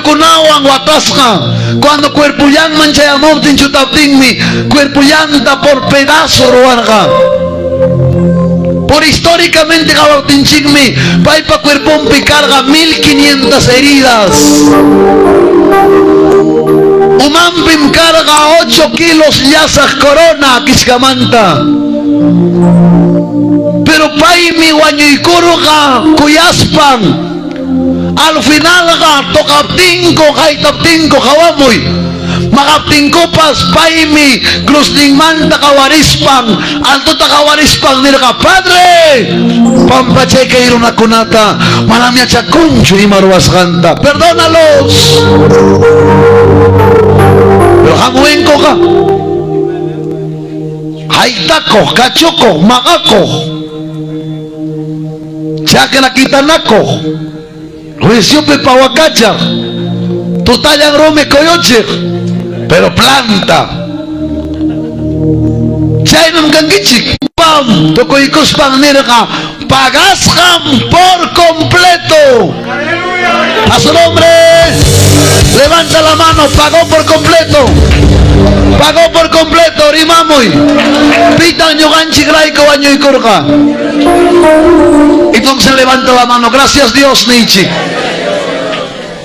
Clavokunawan watasqa. Cuando cuerpollanman chayamuptin chutaptinmi cuerpollanta por pedazo ruwarqa. Por históricamente qawaptinchikmi paypa cuerponpi karqa 1500 heridas. Umanpim karqa 8 kilos llasaq corona kichkamanta. Pero paymi wañuykurqa kuyaspan. Al finalqa tocaptinku, haytaptinku qawamuy. Maqaptinkupas paymi cruzninmanta qawarispan, altota qawarispan nirqa, Padre, pampachay kay runakunata, manam yachakunchu ima ruwasqanta, perdónalos. Pero hamuwenkuqa haytakuq, kachukuq, maqakuq, chakra kitanakuq, juiciopi pawakachaq, tutallan rumi kuyuchiq, pero planta. Chaynam kankichik. Pam tukuykuspan nirqa, pagasqam por completo. A su nombre, levanta la mano, pagó por completo. Pagó por completo, rimamuy. Pitan ñuqanchikrayku wañuykurqa. Entonces levanta la mano, gracias Dios, niychik.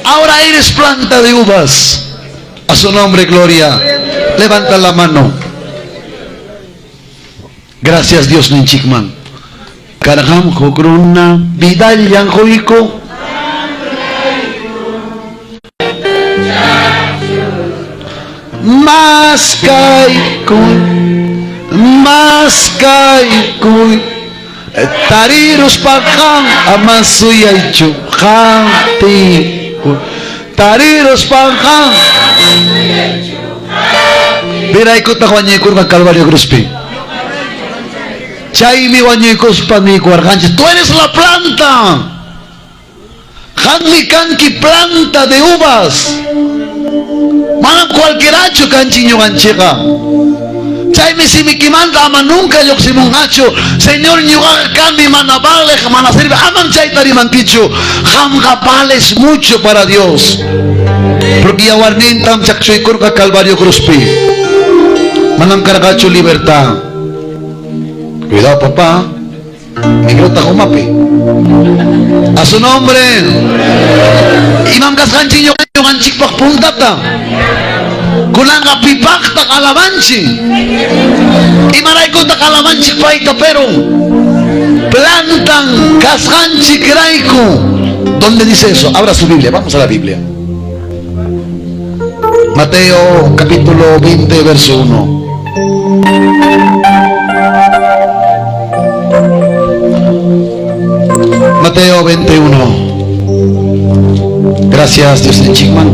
Ahora eres planta de uvas. A su nombre, gloria. Levanta la mano. Gracias Dios, ninchikman. Karqam huk runa vidallan quyku. Maskaykuy, maskaykuy, tariruspa qam ama suyaychu qatikuy, tariruspa qam. Piraykutaq wañuykurqa Calvario cruzpi. Chaymi wañuykuspa niykuwarqanchik, tú eres la planta. Qammi kanki planta de uvas. Manam cualquierachu kanchik ñuqanchikqa. Chaymi simikimanta ama nunca lluqsimunqachu, Señor, ñuqaqa kani mana valeq, mana sirve. Amam chayta rimankichu. Qamqa vales mucho para Dios. Porque yawarnintam chaqchuykurqa Calvario cruzpi. Manam karqachu libertad. Cuidado, papá. Microta humapi. A su nombre. Imam kasqanchik ñuqanchikpaq puntata. Kunanqa pipaqtaq alabanchik. Imaraykutaq alabanchik payta, pero plantan kasqanchik rayku. ¿Dónde dice eso? Abra su Biblia, vamos a la Biblia. Mateo capítulo 20, verso 1. Mateo 21. Gracias, Dios de Chigman.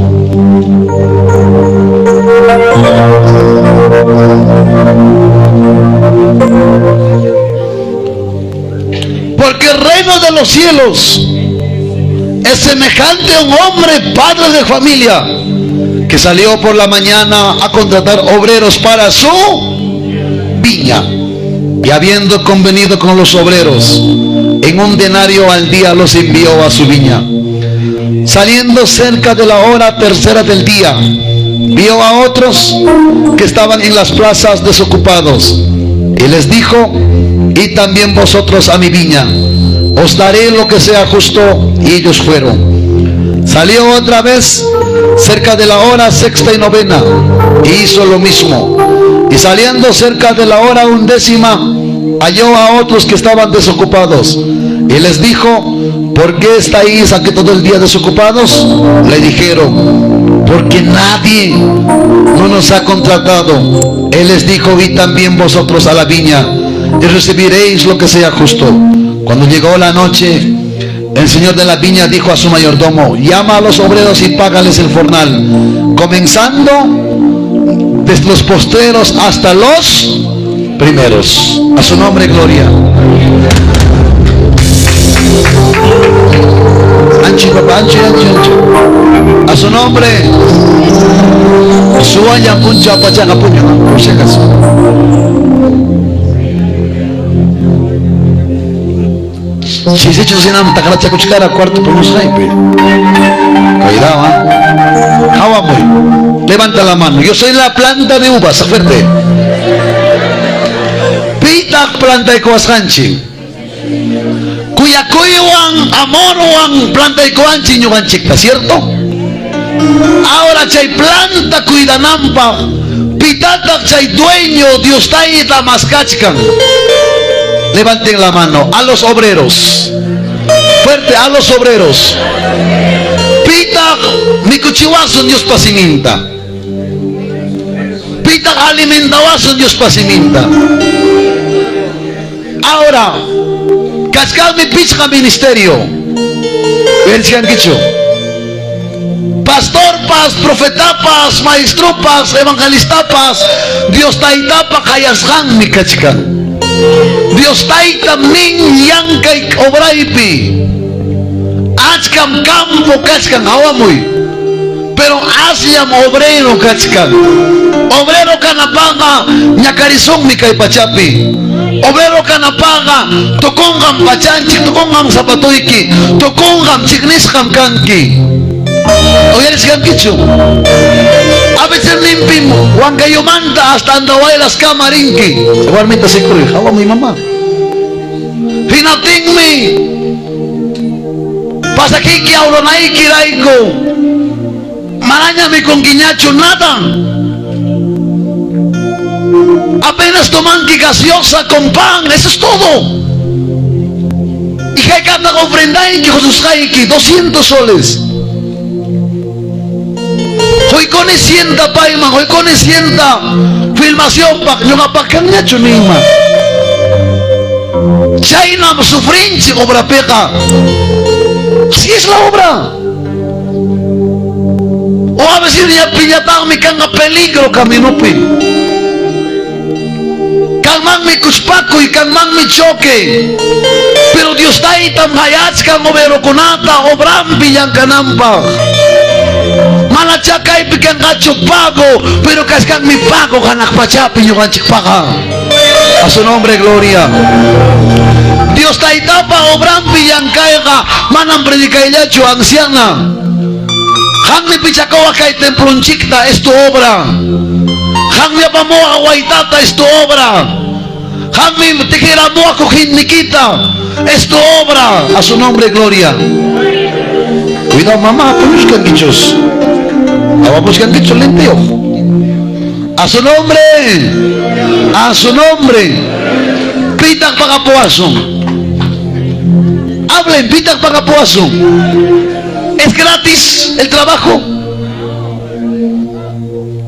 Porque el reino de los cielos es semejante a un hombre padre de familia que salió por la mañana a contratar obreros para su viña, y habiendo convenido con los obreros en un denario al día, los envió a su viña. Saliendo cerca de la hora tercera del día, vio a otros que estaban en las plazas desocupados, y les dijo: id también vosotros a mi viña, os daré lo que sea justo. Y ellos fueron. Salió otra vez cerca de la hora sexta y novena, y hizo lo mismo. Y saliendo cerca de la hora undécima, halló a otros que estaban desocupados, y les dijo: ¿por qué estáis aquí todo el día desocupados? Le dijeron: porque nadie no nos ha contratado. Él les dijo: id también vosotros a la viña, y recibiréis lo que sea justo. Cuando llegó la noche, el señor de la viña dijo a su mayordomo: llama a los obreros y págales el jornal, comenzando desde los postreros hasta los primeros. A su nombre, gloria. Anchi, papá, anchi, anchi, anchi. A su nombre. Suaya puncha pachaca puño, por si acaso. Si se hecho sinam takrachakuchkara cuarto por un sniper. Cuidado, ¿eh? Levanta la mano. Yo soy la planta de uvas, fuerte. Pitaq plantaykuwasqanchik? Kuyakuywan, amorwan plantaykuwanchik ñuqanchikta, ¿cierto? Ahora chay planta cuidananpaq, pitataq chay dueño Dios Tayta maskachkan? Levanten la mano a los obreros. Fuerte, a los obreros. Pitaq mikuchiwasun Diospa siminta? Pitaq alimentawasun Diospa siminta? Ahora, kachkanmi pichqa ministerio. Uyarichkankichu? Pastorpas, profetapas, maestropas, evangelistapas, Dios Taytapa qayasqanmi kachkan. Dios Taytam nin llankay obraypi. Achkam campo kachkan, hawamuy. Pero asllam obrero kachkan. Obrero kanapaqqa ñakarisunmi kay pachapi. Obrero kanapaqqa tukunqam pachanchik, tukunqam zapatuyki, tukunqam chiqnisqam kanki. Uyarichkankichu? A veces nimpim Huancayomanta hasta Andahuaylas kama rinki. Warmita sikuri, hawamuy mamá. Hinaptinmi pasakiki awranayki rayku manaña mikunkiñachu nada. Apenas tomanki gaseosa con pan, eso es todo. Y hayk'ataq ofrendayki qususqayki 200 soles. Quykuni cienta payman, quykuni cienta filmacionpaq, ñuqapaq kanñachu ninman. Chaynam sufrinchik obrapiqa. Así es la obra. O a veces piñataqmi kanqa peligro caminopi. Kanmanmi kuchpakuy, kanmanmi choque. Pero Dios Taytam qayachkan obrerokunata obrampi llamkananpaq. Mana chakaypi kanqachu pago, pero kachkanmi pago hanaq pachapi ñuqanchikpaqa. A su nombre, gloria. Dios Taytapa obrampi llankayqa manam predicayllachu, anciana. Qammi pichakuwaq kay templonchikta, es tu obra. Qammi apamuwaq waytata, es tu obra. Qammi tijeramuwaq cojinnikita, es tu obra. A su nombre, gloria. Cuidado, mamá, puñushkankichus. Awapushkankichu limpio. A su nombre. A su nombre. Pitaq pagapuwasun. Hablen, pitaq pagapuwasun. Es gratis el trabajo.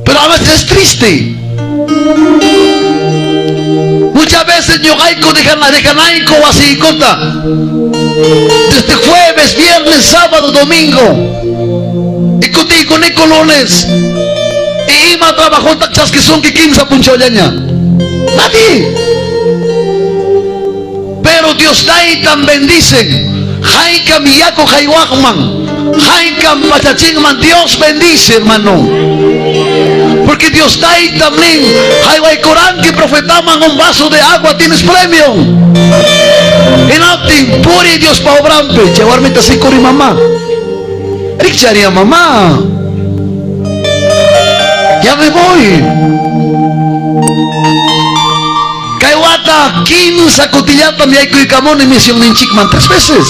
Pero a veces es triste. Muchas veces ñuqayku dejanayku wasiykuta. Desde jueves, viernes, sábado, domingo. Y kutiykuniku lunes. Y ima trabajota chaskisunki kimsa punchawllaña. Nadie. Pero Dios Taytam bendicen. Haykam yaku haywaqman, haykam pachachinman, Dios bendice, hermano. Porque Dios Taytam nin, haywaykuranki profetaman un vaso de agua, tienes premio. Hinaptin puri Diospa obrampi, chay warmita sikuri mamá. Rikcharia mamá. Ya me voy. Kay wata kimsa kutillatam yaykuykamuni misionninchikman tres veces.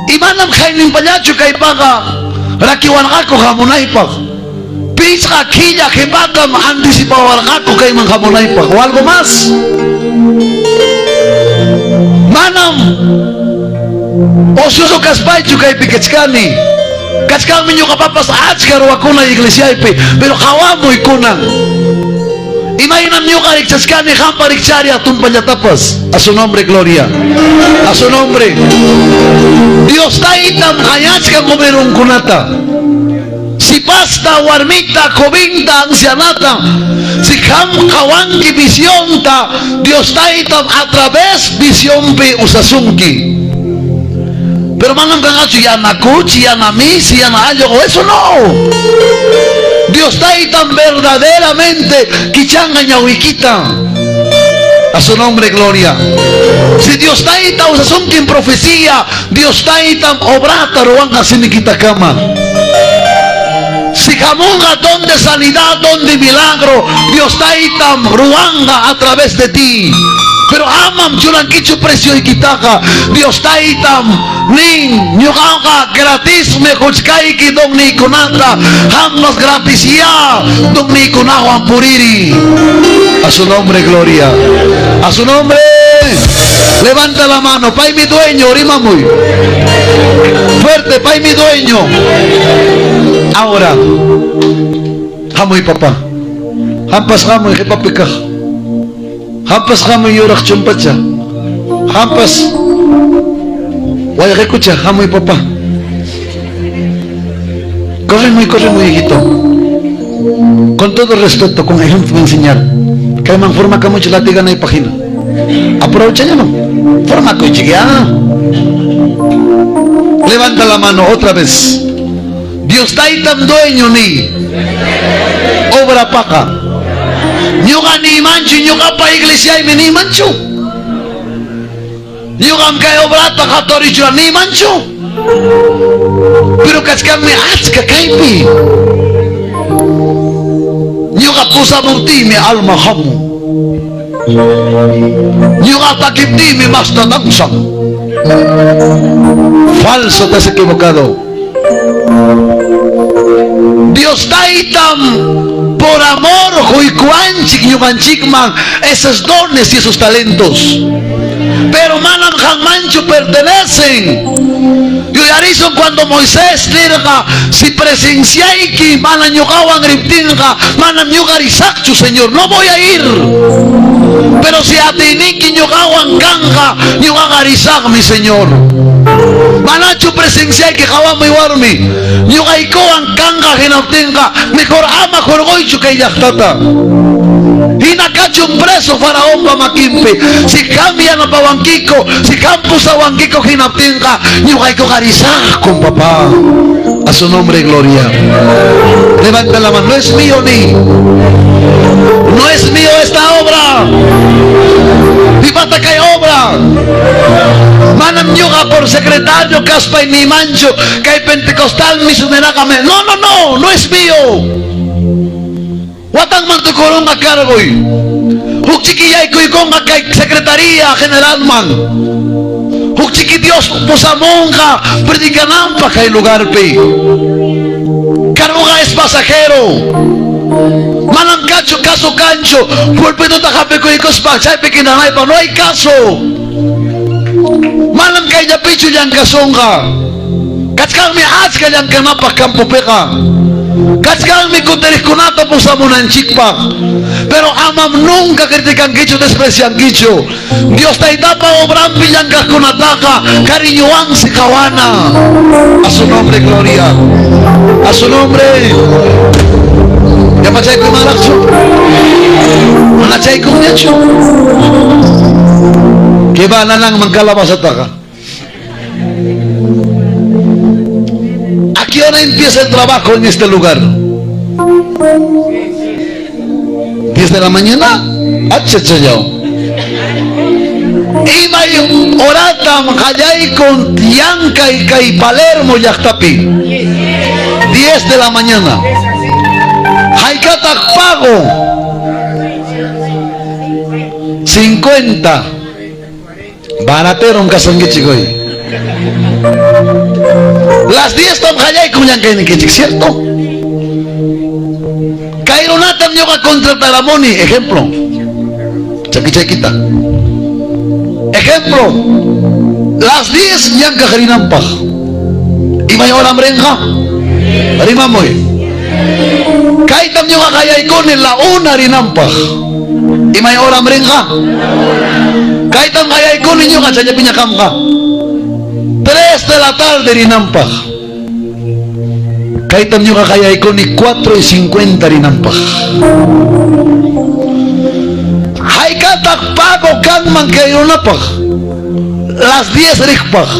Y manam hayninpallachu kaypaqa rakiwarqaku hamunaypaq. Pichqa killa qipatam anticipawarqaku kayman hamunaypaq o algo más. Manam ocioso kaspaychu kaypi kachkani. Kachkanmi ñuqapapas achka ruwakuna iglesiaypi, pero qawamuy kunan. Imaynam ñuqa rikchachkani qampa rikcharia tumpallatapas. A su nombre, gloria. A su nombre. Dios Taytam qayachkan obreronkunata. Sipasta, warmita, jovinta, ancianata. Si qam qawanki visionta, Dios Taytam a través visionpi usasunki. Pero manam kanqachu yana kuchi, yana misi, yana allqu, eso no. Dios Taytam verdaderamente kichanqa ñawikita. A su nombre, gloria. Si Dios Tayta usasunki en profecía, Dios Taytam obrata ruwanqa simikita kama. hamunqa don de sanidad, don de milagro, Dios taytam ruwanqa a través de ti. Pero amam churankichu precioykitaqa. Dios taytam nin, ñuqaqa gratismi quchkayki donniykunata, qampas gratisyá donniykunawan puriri. A su nombre, gloria. A su nombre. Levanta la mano, paymi dueño, rimamuy. Fuerte, paymi dueño. Ahora, hamuy papá. Qampas hamuy qipapi kaq. Qampas hamuy yuraq chumpacha. Qampas wayqikucha, hamuy papá. Corre muy, hijito. Con todo respeto, con ejemplo enseñar. Kayman forma mucho la y página. Aprovecha ya no. Forma ya. Levanta la mano otra vez. Dios taytam dueño ni. Obra paca. Ñuqa niymanchu, ñuqapa iglesiaymi niymanchu. Ñuqam kay obrata hatarichura niymanchu. Pero kachkanmi achka kaypi. Ñuqa pusamuptiymi alma hamun. Ñuqa takiptiymi masta danzan. Falso, te has equivocado. Dios taytam por amor quykuwanchik ñuqanchikman esos dones y esos talentos. Pero manam qammanchu pertenecen. Yuyarisun cuando Moisés nirqa, si presenciayki mana ñuqawan riptinqa, manam ñuqa risaqchu, Señor, no voy a ir. Pero si atiyniki ñuqawan kanqa, ñuqaqa risaqmi, Señor. Manachu presenciayki qawamuy warmi, ñuqaykuwan kanqa hinaptinqa, mejor ama hurquychu kay llaqtata. Hina kachun preso faraonpa makinpi. Si qam yanapawankiko, si qam pusawankiko hinaptinqa, ñuqaykuqa risaqkum, papá. A su nombre, gloria. Levanta la mano. No es mío ni. No es mío esta obra. Pipata kay obra. Manam ñuqa por secretario kaspay niymanchu kay pentecostal misioneraqame. No, no, no, no es mío. Watanman tukurunqa cargoy. Huk chikillaykuykunqa kay secretaría generalman. Huk chiki Dios pusamunqa predicananpaq kay lugarpi. Cargoqa es pasajero. Manam kachu caso kanchu. Pulpituta hapikuykuspa chaypi quedanaypaq no hay caso. Manam kayllapichu llamkasunqa. Kachkanmi achka llamkanapaq campopiqa. Kachkanmi kutiriqkunata pusamunanchikpaq. Pero amam nunca criticankichu, despreciankichu. Dios taytapa obrampi llamkaqkunataqa cariñowansi qawana. A su nombre, gloria. A su nombre. Yapachaykumanraqchu? Manachaykunñachu? Kiba nananman calabazataqa. ¿A qué hora empieza el trabajo en este lugar? 10 de la mañana. Achachayao. Imay horatam qallaykun llankay kay Palermo llaqtapi. 10 de la mañana. Haykataq pago? 50. Baratero kasankichik hoy. Las 10 tam qallaykun llankaynikichik, ¿cierto? Kay runatam ñuqa contrataramuni, ejemplo. Chakichaykita. Ejemplo, las 10 llankaq rinanpaq. Imay horam rinqa? Rimamuy. Kaytam ñuqa qallaykuni la 1 rinanpaq. Imay horam rinqa? Kaytam qallaykuni ñuqa chayllapiña qamqa. 3 de la tarde rinanpaq. Kaytam ñuqa qallaykuni 4:50 rinanpaq. Haykataq pago kanman kay runapaq? Las 10 riqpaq.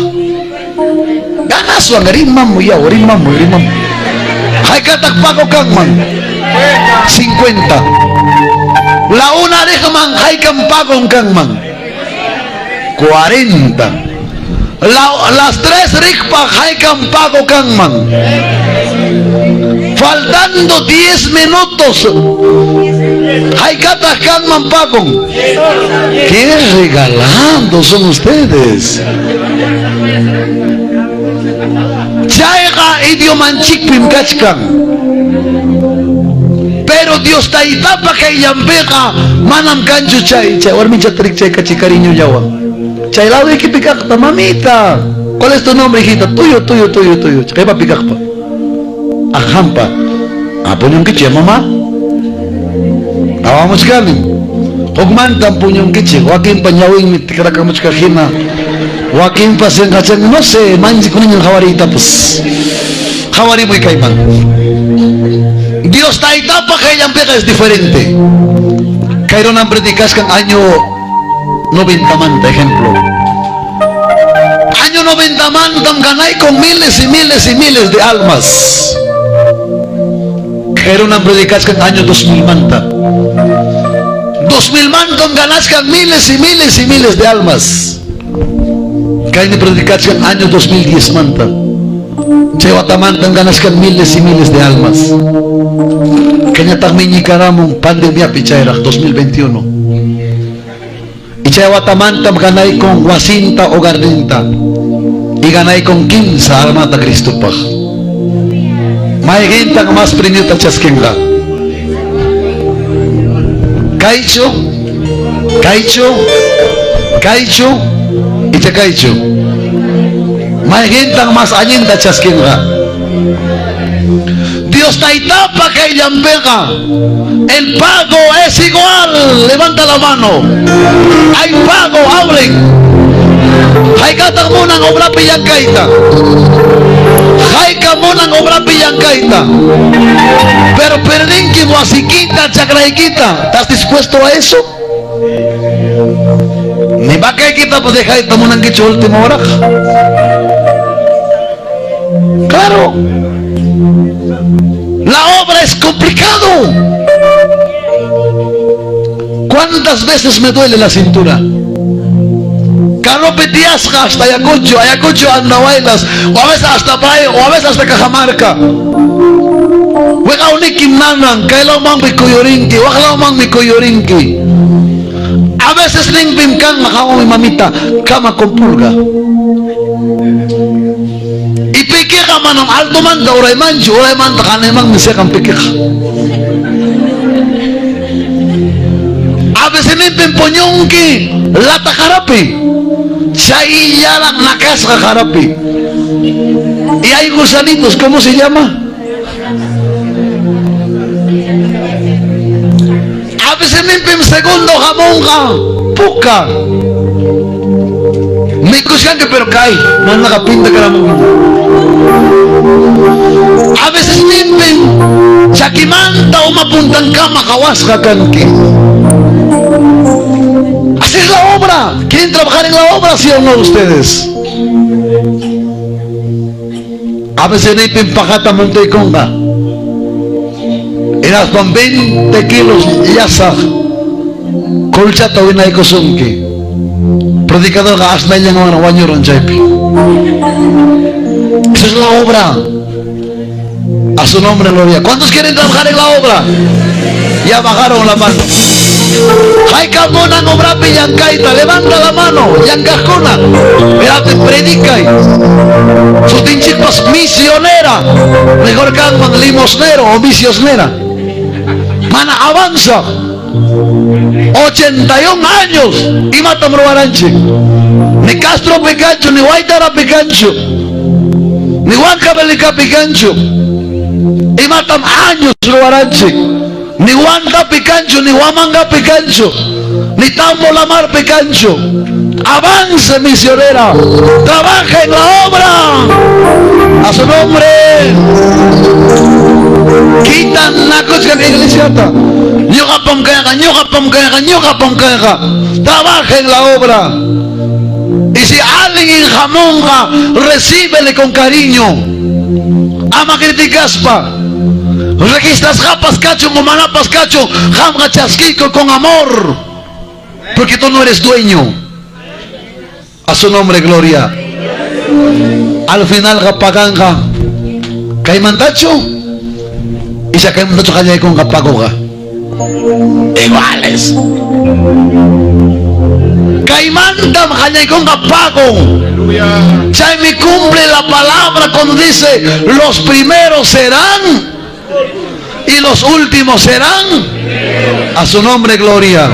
Ganaswan rimamuy yaw, rimamuy, rimamuy. Haykataq pago kanman? 50. La 1 riqman haykam pagon kanman? 40. Las 3 riqpaq haykam pago kanman? Faltando 10 minutos. Haykataq kanman pagon? ¡Qué regalando son ustedes! Chayqa idiomanchikpim kachkan. Pero Dios taytapa qayllanpiqa manam kanchu chay chay warmichata rikchaykachiy cariñollawan. Chay ladoykipi kaqta, mamita. ¿Cuál es tu nombre, hijita? Tuyo, tuyo, tuyo, tuyo. Qhipapi kaqpa. Qampa. Ah, puñunkichik, mamá. Qawamuchkanim. Hukmantam puñunkichik. Wakinpa ñawinmi tikrakamuchkaq hina. Wakinpa sinqachanmi, no sé, manchikuniñam qawariytapas. Qawarimuy kayman. Dios taytapa qayllanpiqa es diferente. Kay runam predicasqan año 90 manta ejemplo. Año 90 mantam ganay con miles y miles y miles de almas. Kay runam predicasqan año 2000 manta. 2000 mantam ganasqan miles y miles y miles de almas. Kaymi predicasqan año 2010 manta. Chay watamantam ganasqan miles y miles de almas. Kayñataqmi ñikaramun pandemiapi chayraq 2021. Y chay watamantam ganay con wasinta hogarninta. Y ganay con 15 almata Cristopaq. Mayqintaq más premiota chaskinqa? Kaychu, kaychu, kaychu, icha kaychu. Mayqintaq más allinta chaskinqa? Dios taytapa qayllanpiqa el pago es igual. Levanta la mano. Hay pago, hablen. Haykataq munan obrapi llankayta. Hayka munan obrapi llankayta. Pero perdinki wasiykita, chakraykita. ¿Estás dispuesto a eso? Ni vakaykita pues dejayta munankichu última hora. Claro. La obra es complicado. ¿Cuántas veces me duele la cintura? Carrope tiyasqa hasta Ayacucho, Ayacucho Andahuaylas, o a veces hasta Bay, o a veces hasta Cajamarca. Wiqawnikim nanan, kaylawmanmi kuyurinki, waklawmanmi kuyurinki. A veces ninpim kanqa qawami mamita, cama con pulga. Y pikiqa manam altomanta uraymanchu, uraymanta hanaymanmi siqan pikiqa. A veces ninpim puñunki lata qarapi, chayllaraq nakasqa qarapi. Y hay gusanitos, ¿cómo se llama? A veces ninpim segundo jamonqa puka. Mikushanki pero kay, manaqa pinta karamunqa. A veces ninpim chakimanta uma puntankama qawasqa kanki. Así es la obra. ¿Quieren trabajar en la obra, sí o no ustedes? A veces ninpim pajata montaykunqa. Hinaspan 20 kilos llasaq colchata winaykusunki. Predicadorqa asnallanwan wañurun chaypi. Esa es la obra. A su nombre, gloria. ¿Cuántos quieren trabajar en la obra? Ya bajaron la mano. Hayka munan obrapi llankayta, levanta la mano, llankaqkuna. Mirate, predica. Sutinchikpas misionera. Mejor kanman limosnero o misionera. Mana avanza. 81 años. Imatam ruwaranchik. Ni Castro pikanchu, ni Huaytara pikanchu, ni Huancavelica pikanchu. Imatam años ruwaranchik. Ni Huanta pikanchu, ni Huamanga pikanchu, ni Tambo Lamar pikanchu. Avance, misionera. Trabaja en la obra. A su nombre. Quitan nakuchkan iglesiata. Ñuqapam kayqa, ñuqapam kayqa, ñuqapam kayqa. Trabaja en la obra. Y si alguien jamonga, recíbele con cariño. Ama criticaspa. Registras japas cacho, manapas cacho, jamga chasquico con amor. Porque tú no eres dueño. A su nombre, gloria. Al final, gapaganga. Kaymantachu? Icha kaymantachu qallaykunqa pagoqa? Iguales. Kaymantam qallaykunqa pago. Chaymi cumple la palabra cuando dice, los primeros serán y los últimos serán. A su nombre, gloria.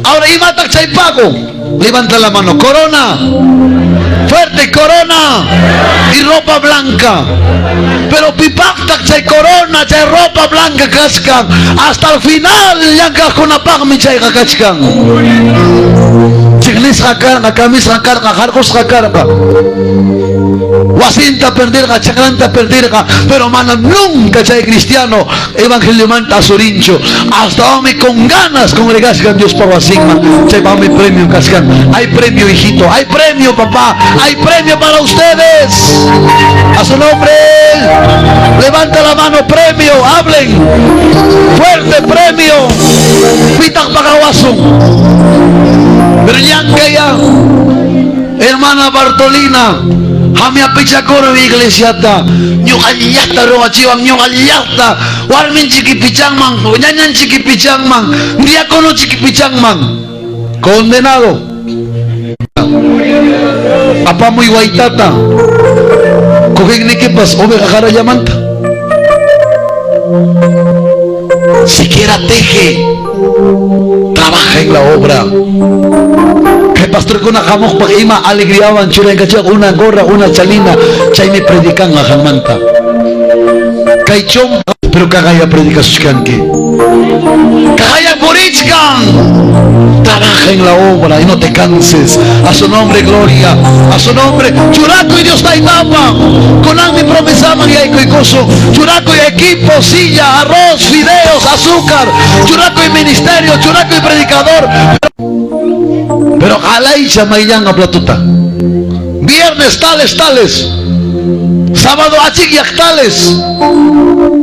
Ahora, imataq chay pago? Levanta la mano. Corona. Fuerte, corona. Y ropa blanca. Pero pipaqtaq chay corona, chay ropa blanca kachkan. Hasta el final llankaqkunapaqmi chayqa kachkan. Chiqnisqa karqa, kamisqa karqa, harqusqa karqa. Wasinta perdirqa, chakranta perdirqa, pero mana nunca chay cristiano evangeliomanta asurinchu. Hasta hoy con ganas congregascan Diospa wasinman. Chaypaqmi premio kachkan. Hay premio, hijito, hay premio, papá, hay premio para ustedes. A su nombre, levanta la mano, premio, hablen. Fuerte premio. Pitaq pagawasun. Pero ya, hermana Bartolina, hamya pichakuru iglesiata, ñuqallata ruwachiwan, ñuqallata, warmin chikipichanman, ñañan chikipichanman, diácono chikipichanman, condenado. Apamuy waytata, cogennikipas oveja qarallamanta. Siquiera teje, trabaja en la obra. Kay pastorkuna hamuqpaq ima alegriawan churankachiq una gorra, una chalina, chaymi predican qanmanta. Kay chompa, pero kagaya predicasuchkanki. Kagaya purichkan. Trabaja en la obra y no te canses. A su nombre, gloria. A su nombre, churakuy Dios taytapa. Kunanmi promesaman yaykuykusun. Churakuy equipo, silla, arroz, fideos, azúcar. Churakuy ministerio, churakuy predicador. Pero jalaycha mayllanqa platuta. Viernes tales, tales. Sábado achikyaq tales.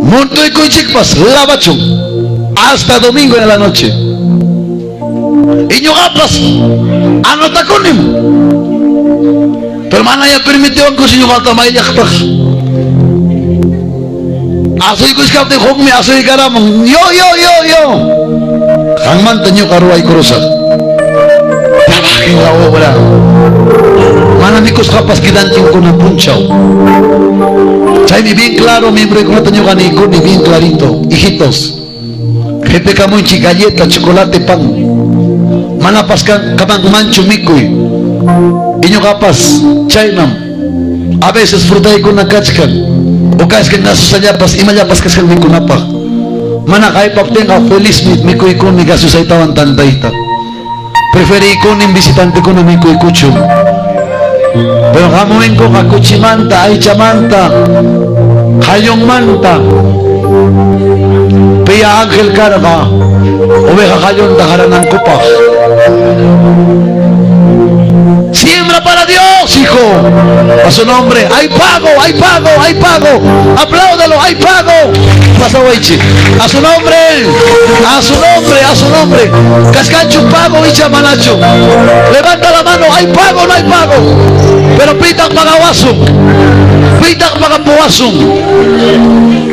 Montuykuychikpas lavachun. Hasta domingo en la noche. Y ñuqapas anotakunim. Pero mana ya permitiwanku si ñuqata mayllaqpaq. Asuykuchkaptin hukmi asuykaramun. Yo, yo, yo, yo. Qanmanta ñuqa ruwaykurusaq. Trabaja en la obra. Mana mikusqapas kidanchinkuna punchaw. Chaymi bien claro, miembrokunata ñuqa niykuni bien clarito. Hijitos, qipikamunchik galleta, chocolate, pan. Manapas kamanmanchu mikuy. Y ñuqapas chaynam. A veces frutaykuna kachkan. O kachkan gasusallapas, imallapas kachkan mikunapaq. Mana haypaptinqa feliz mikuykuni gasusaytawan tantayta. Preferiykunim visitantekuna mikuykuchun. Pero hamuninkuqa kuchimanta, aychamanta, qallunmanta. Piya ángel karqa oveja qallunta qaranankupaq. Siembra para Dios, hijo. A su nombre. Hay pago, hay pago, hay pago. Apláudalo, hay pago. Pasa, Waichi. A su nombre. A su nombre, a su nombre. Cascancho pago, icha manacho. Levanta la mano. Hay pago, no hay pago. Pero pitaq pagawasun. Pitaq pagapuwasun.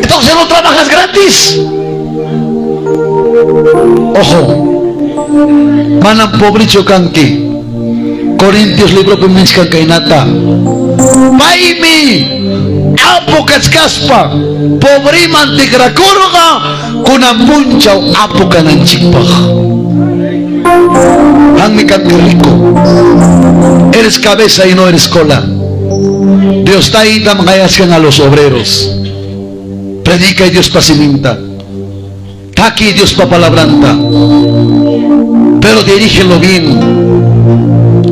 Entonces no trabajas gratis. Ojo. Manam pobricho kanki. Corintios libro nichkan kaynata. Paymi apu kachkaspa pobriman tikrakurqa kunan punchaw apu kananchikpaq. Qanmi kanki rico. Eres cabeza y no eres cola. Dios taytam qayachkan a los obreros. Predica y Diospa siminta. Taki Diospa palabranta. Pero dirígelo bien.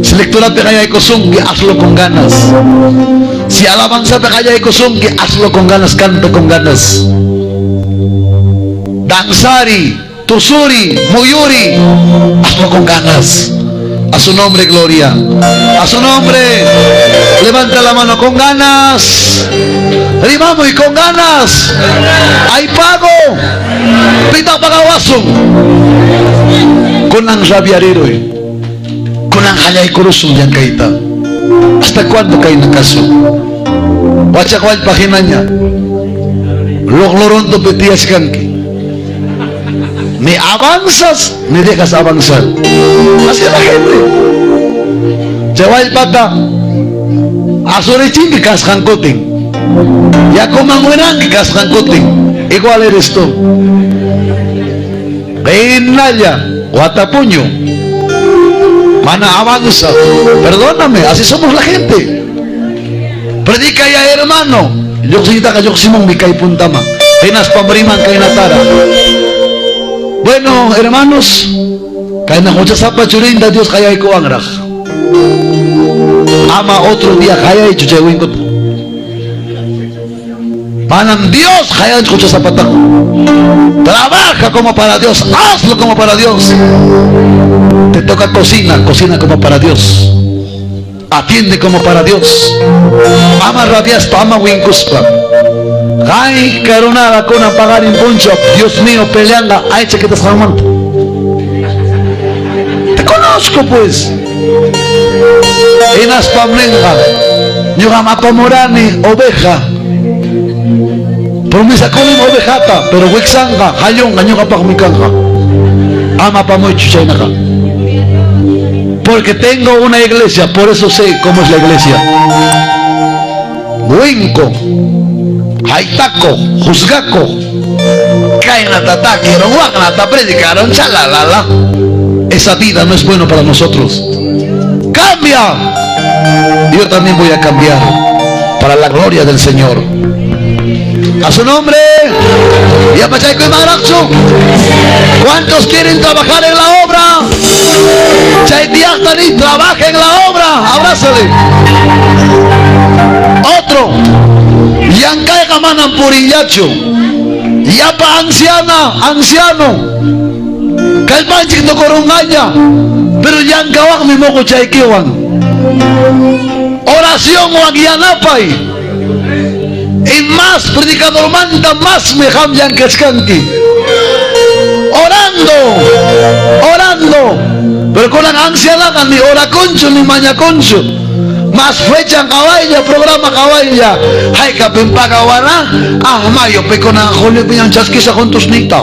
Si lectura qallaykusunki, hazlo con ganas. Si alabanza qallaykusunki, hazlo con ganas, canta con ganas. Danzari, tusuri, muyuri, hazlo con ganas. A su nombre, gloria. A su nombre, levanta la mano con ganas. Rimamos y con ganas. Hay pago. Pitaq pagawasun. Kunan rabiariruy. Kunan qallaykurusun llankayta. ¿Hasta cuándo kayna kasun? Wachaq wallpa hinaña. Luqluruntupi tiyachkanki. Ni avanzas ni dejas avanzar. Así es la gente. Chay wallpata asurichinki kasqankutin. Yakuman wiranki kasqankutin. Igual eres tú. Qinalla, watapuño. Mana avanza. Perdóname, así somos la gente. Predica ya, hermano. Lluqsiytaqa lluqsimunmi kay puntama. Hinaspam riman kaynatara. Bueno, hermanos, kayna huchasapa churinta Dios qayaykuwanraq. Ama otro día qayaychu chay winkuta. Manam Dios qayanchu huchasapataqa. Trabaja como para Dios, hazlo como para Dios. Te toca cocina, cocina como para Dios. Atiende como para Dios. Ama rabiaspa, ama winkuspa. Ay, karunada kuna pagarin puncho. Dios mío, peleanga, ay, chequetas jamanta. Te conozco pues. Hinaspam ninqa. Ñuqam apamurani oveja. Promesakunim ovejata, pero wiksanqa, hallunqa, ñuqapaqmi kanqa. Ama apamuychu chaynaqa. Porque tengo una iglesia, por eso sé cómo es la iglesia. Winko, haytako, juzgako, kaynata takiron, waknata predicaron, chalalala. Esa vida no es bueno para nosotros. ¡Cambia! Yo también voy a cambiar para la gloria del Señor. A su nombre. ¿Cuántos quieren trabajar en la obra? Chay Diaktani, trabaja en la obra. Abrázale. Otro. Yankayqa manam purillachu. Yapa anciana, anciano. Kallpanchik tukurunqaña. Pero llankawaqmi muquchaykiwan. Oracionwan yanapay. Y más predicador manta, más me qam llankachkanki. Orando, orando. Pero con la anciana ni oraconcho ni mañaconcho. Más fecha kawaya, programa kawaya. Haykapim pagawana. Ah, mayo pekona julio piñan chaskisa juntos nita.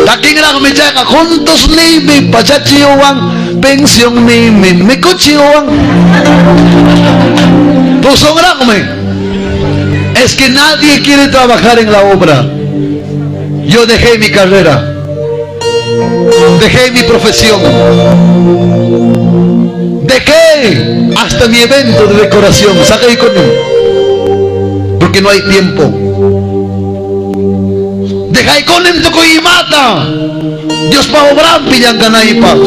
Takinraqmi chayqa juntos niymi pachachiwan pensión niymi mikuchiwan. Pusonraqmi. Es que nadie quiere trabajar en la obra. Yo dejé mi carrera. Dejé mi profesión. Dejé hasta mi evento de decoración. Saqué con él. Porque no hay tiempo. Dejé con él y mata. Dios pa obrampi llankanaypaq.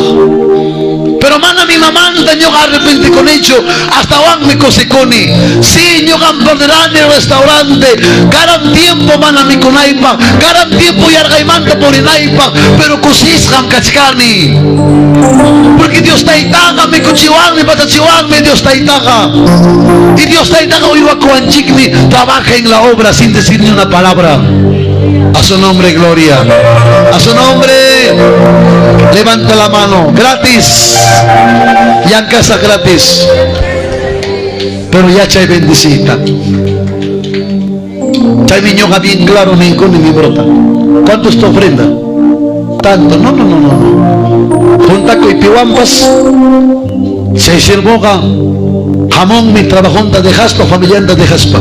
Pero mana mi mamanta ñuqa arrepente con hecho hasta wan mi kusikuni. Sí, ñuqam perderani el restaurante. Karan tiempo mana mikunaypaq. Karan tiempo yarqaymanta purinaypaq. Pero kusisqam kachkani. Porque Dios taytaqa mikuchiwanmi, patachiwanmi Dios taytaqa. Y Dios taytaqa uywakuwanchikmi. Trabaja en la obra sin decir ni una palabra. A su nombre, gloria. A su nombre, levanta la mano. Gratis. Ya en casa gratis. Pero ya chay bendicita. Chay mi ñoqa bien claro ni ni mi brota. ¿Cuánto es tu ofrenda? Tanto. No, no, no, no. Juntaco y piwampas. Chay sirvoga. Jamón mi trabajonta de jaspa, familianta de jaspa.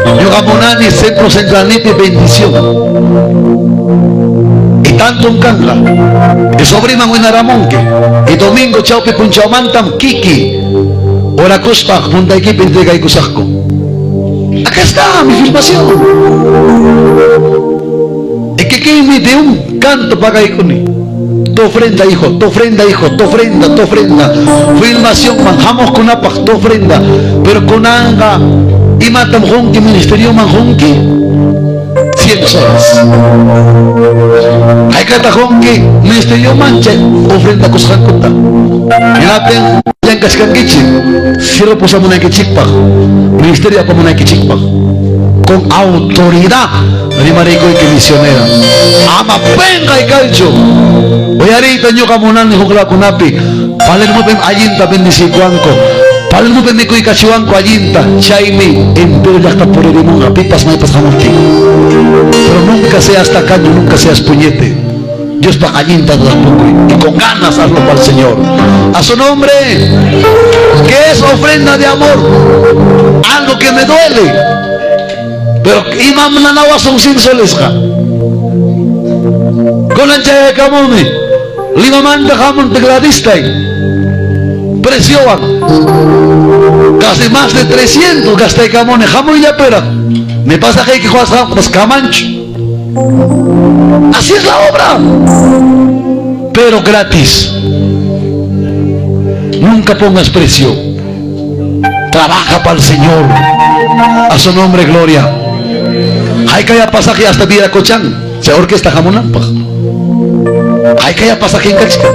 Ñuqa munani centro centralnipi bendición. Y tanto un kanga. Y sobriman winaramonki. Y domingo chawpi punchawmantam kiki. Orakuspa puntaykipi entregaykusaqku. Acá está mi filmación. Y kikiymi de un canto pagaykuni. Tu ofrenda, hijo, tu ofrenda, hijo, tu ofrenda, tu ofrenda. Filmación man, hamos kunapaq, tu ofrenda. Pero kunanga imatam junki ministerio man junki 100 soles. Haykata junki ministerio man chay ofrenda kusqankuta. Hinaptin llankachkankichik, cielo pusamunaykichikpaq, ministerio apamunaykichikpaq. Con autoridad rimarikuyki misionera. Ama penqay kaychu. Uyariyta ñuqa munani huklakunapi. Palermopim allinta bendicikuanku. Palermopi mikuykachiwanku allinta, chaymi entero llaqta puririmunqa pipas maypas hamuptin. Pero nunca seas tacaño, nunca seas puñete. Diospaq allinta ruraqtukuy y con ganas hazlo para el Señor. A su nombre, que es ofrenda de amor, algo que me duele. Pero imam nanawasun sinsolesqa. Kunan chayaykamuni, Limamanta hamun tecladistay, preciowan, casi más de 300 gastaykamuni, hamuyllapiraq. Me pasajayki huasqanpas kamanchu. Así es la obra, pero gratis. Nunca pongas precio. Trabaja para el Señor. A su nombre, gloria. Haykaya pasaje hasta Viracochán. Se orquesta hamunanpaq. Haykaya pasaje kachkan.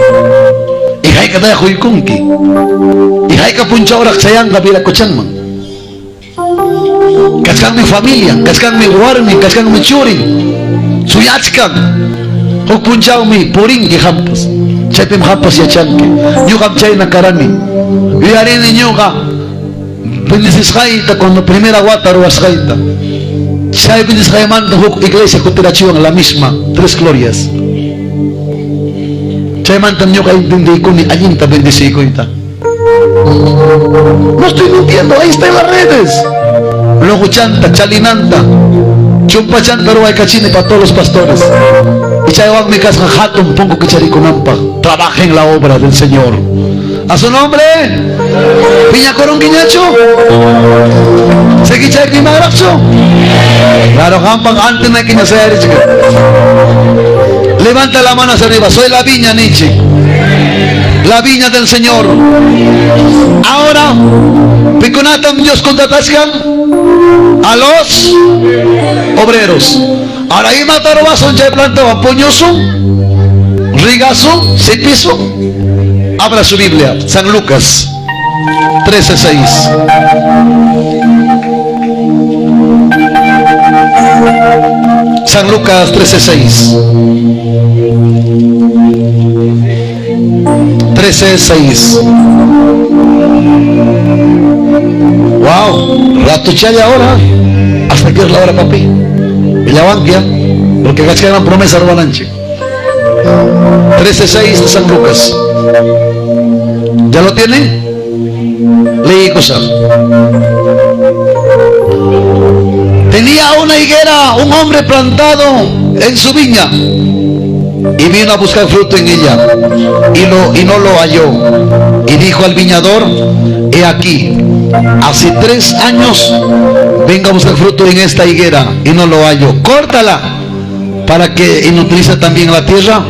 Y haykataya huykunki. Y hayka punchawraq chayanqa Viracochanman. Kachkanmi familia, kachkanmi warmi, kachkanmi churin. Suyachkan. Huk punchawmi purinki qampas. Chaypim qampas yachanki. Ñuqam chayna karani. Yuyarini ñuqa bendecisqayta cuando primera wata ruwasqayta. Chay bendisqaymanta huk iglesia kutirachiwan la misma, tres glorias. Chaymantam ñuqa entendiykuni allinta bendeciykuyta. No estoy mintiendo, ahí está en las redes. Luego chanta, chalinanta, chumpa chanta ruwaykachini para todos los pastores. Y chaywanmi kasqa hatun punku kicharikunanpaq. Trabajen la obra del Señor. A su nombre, Piñacorunquiñachu, Seguichaykimanraqchu. Claro, qampan antes no sayarichika. Levanta la mano hacia arriba. Soy la viña, Nietzsche. La viña del Señor. Ahora, picunatam Dios contratachkan a los obreros. Ahora ahí mataron a son chay planta, puñoso, rigazo, sipiso. Abra su Biblia, San Lucas 13:6. San Lucas 13:6. 13:6. Wow, ratuchaya ahora. Hasta que es la hora, papi. Villabanquia, porque cachai promesa robananche. 13:6 de San Lucas. ¿Ya lo tiene? Leí cosa. Tenía una higuera, un hombre plantado en su viña, y vino a buscar fruto en ella, y no lo halló. Y dijo al viñador: he aquí, hace 3 años vengo a buscar fruto en esta higuera y no lo hallo. Córtala para que inutilice también la tierra.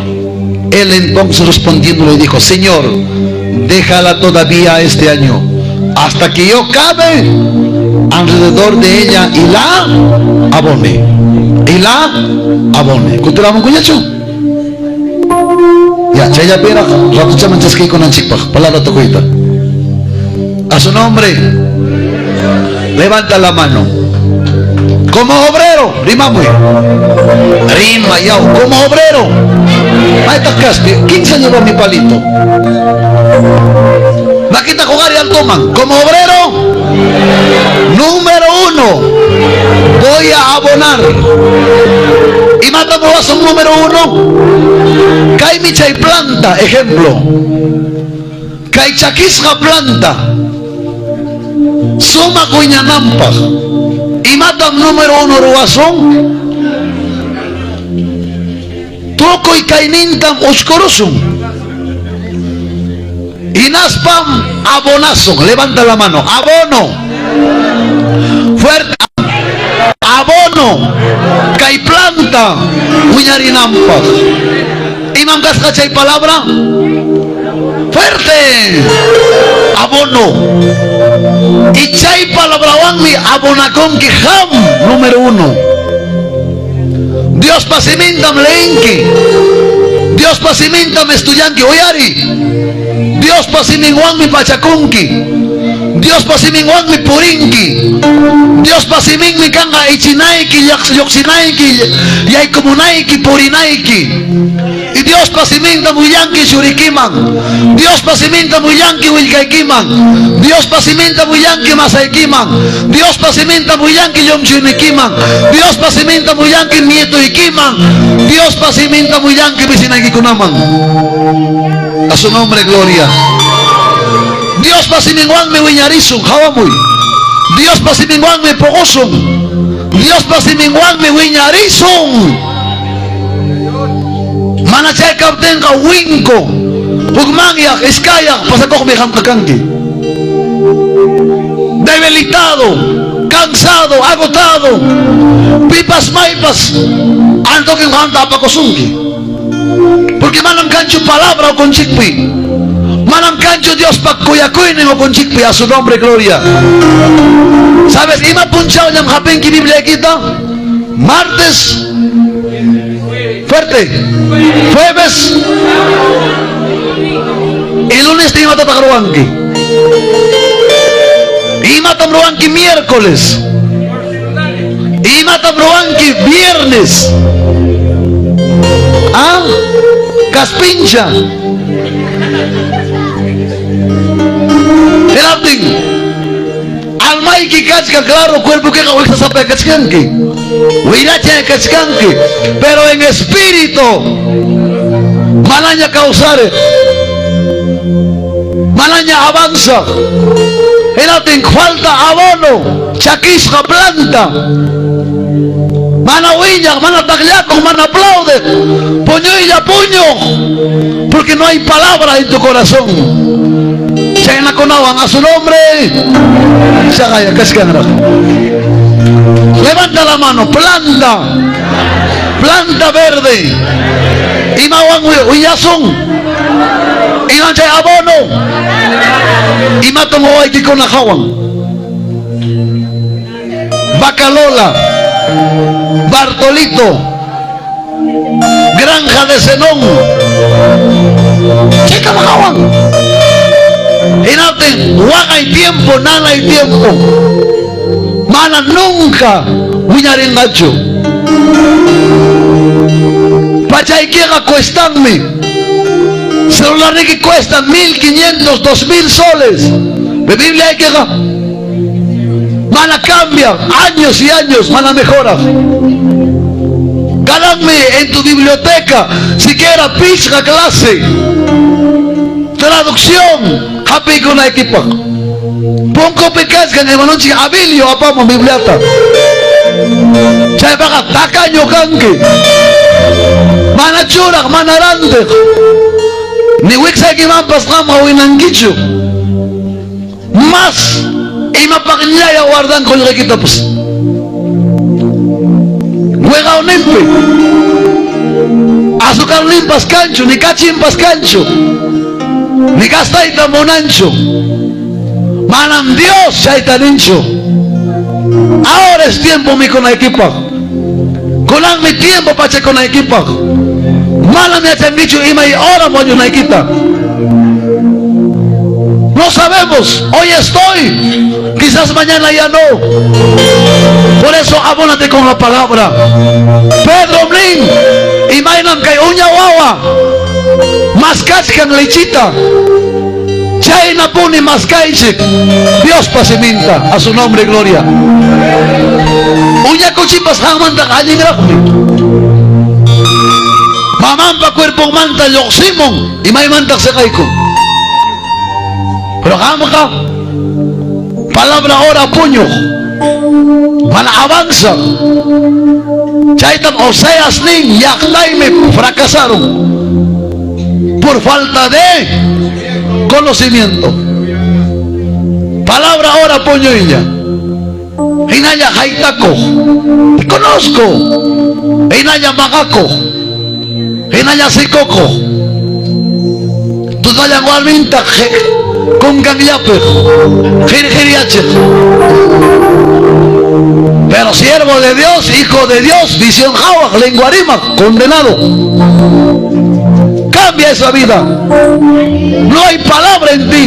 Él entonces respondiendo le dijo: Señor, déjala todavía este año, hasta que yo cabe alrededor de ella y la abone. Y la abone. ¿Kuturamos cuñacho? Ya, chaya pera, ratucha manchasqui con anchipaj, palabra tocuita. A su nombre, levanta la mano. Como obrero, rima muy. Rima yao, como obrero. Ahí está Caspi, ¿quién se llevó mi palito? Maquita jugar y al toman. Como obrero, número 1, voy a abonar. Y matamos a un número 1. Kaimicha y planta, ejemplo. Kaichakisja planta. Suma cuñanampa. Y matan número 1 ruazón. Tukuy kaynintam uchkurusun. Inaspam abonazo. Levanta la mano. Abono. Fuerte. Abono. Kay planta. Wiñarinampa. Imam kasqa chay palabra. Fuerte. Abono. Y chay palabrawanmi abonakonki ham número 1. Dios pasimintam leenki. Dios pasimintam estudianki. Oyari. Dios pasiminwanmi pachakunki. Dios Diospa siminwanmi purinki. Diospa siminmi kanqa ichinayki, lluqsinayki, yaykumunayki, purinayki. Y Diospa simintam willanki churikiman. Diospa simintam willanki willkaykiman. Diospa simintam willanki masaykiman. Diospa simintam willanki llumchuynikiman. Diospa simintam willanki nietoykiman. Diospa simintam willanki vecinaykikunaman. A su nombre, gloria. Diospa siminwanmi wiñarisun, hawamuy. Diospa siminwanmi puqusun. Diospa siminwanmi wiñarisun. Mana chay kaptinqa winku, hukmanyaq, iskayaq pasakuqmi qamqa kanki. Debilitado, cansado, agotado, pipas maypas antoqin qamta apakusunki. Porque manam kanchu palabra ukunchikpi. Manam kanchu Diospa kuyakuynin ukunchikpi. A su nombre, gloria. ¿Sabes? Ima punchawllam hapinki Bibliaykita? Martes. Fuerte. Jueves. Y lunes imatataq ruwanki? Imatam ruwanki miércoles? Imatam ruwanki viernes? ¿Ah? Kaspincha. Hinaptin almayki kachkan, claro, cuerpoykiqa wiksasapa kachkanki. Wiracha kachkanki, pero en espíritu manaña kawsare. Manaña avanza. Hinaptin falta abono, chakisqa planta. Mana wiñaq, mana taqllakuq, mana aplaude. Puñuylla puñuq. Porque no hay palabra en tu corazón. Chaynakunawan a su nombre. Chagaya kachkanraq. Levanta la mano, planta. Planta verde. Imawan wiñasun. Iman chay abono. Imatam wawaykikuna hawan. Bacalola, Bartolito, Granja de Zenón. Chaytam hawan. Hinaptin waqay tiempo, nanay tiempo. Mana nunca wiñarinqachu. Pachaykiqa cuestanmi. Celularniki cuesta 1500, 2000 soles. Bibliaykiqa mana cambia, años y años, mana mejora. Ganadme en tu biblioteca, siquiera pichqa clase. Traducción, hapikunaykipaq. Punkupi kachkan hermanonchik Abilio apamun Bibliata. Chaypaqa tacaño kanki. Mana churaq, mana rantiq. Ni wiksaykimanpas qamqa winankichu. Mas imapaqllaya guardan qullqiykitapas. Wiqawninpi azucarninpas kanchu, ni kachinpas kanchu, ni gastayta munanchu. Manam Dios chayta ninchu. Ahora es tiempo mikunaykipaq. Kunanmi tiempo pachakunaykipaq. Manam yachankichu imay hora wañunaykita. No sabemos. Hoy estoy. Quizás mañana ya no. Por eso abónate con la palabra. Pedro nin, imaynam kay uña wawa. Maskachkan lechita. Chaynapuni maskaychik. Diospa siminta. A su nombre, gloria. Uña kuchipas qanmanta allinraqmi. Mamanpa cuerponmanta lluqsimun. Imaymantaq siqaykun. Pero qamqa palabra hora puñuq. Mana avanza. Chaytam Oseas nin llaqtaymi fracasaron por falta de conocimiento. Palabra hora puñuylla. Hinalla haytakuq. Te conozco. Hinalla maqakuq. Hinalla sikukuq. Tutallan warminta kunkanllapiq. Qirqiryachiq. Pero siervo de Dios, hijo de Dios, visión hawaq, lengua rimaq, condenado. Cambia esa vida. No hay palabra en ti.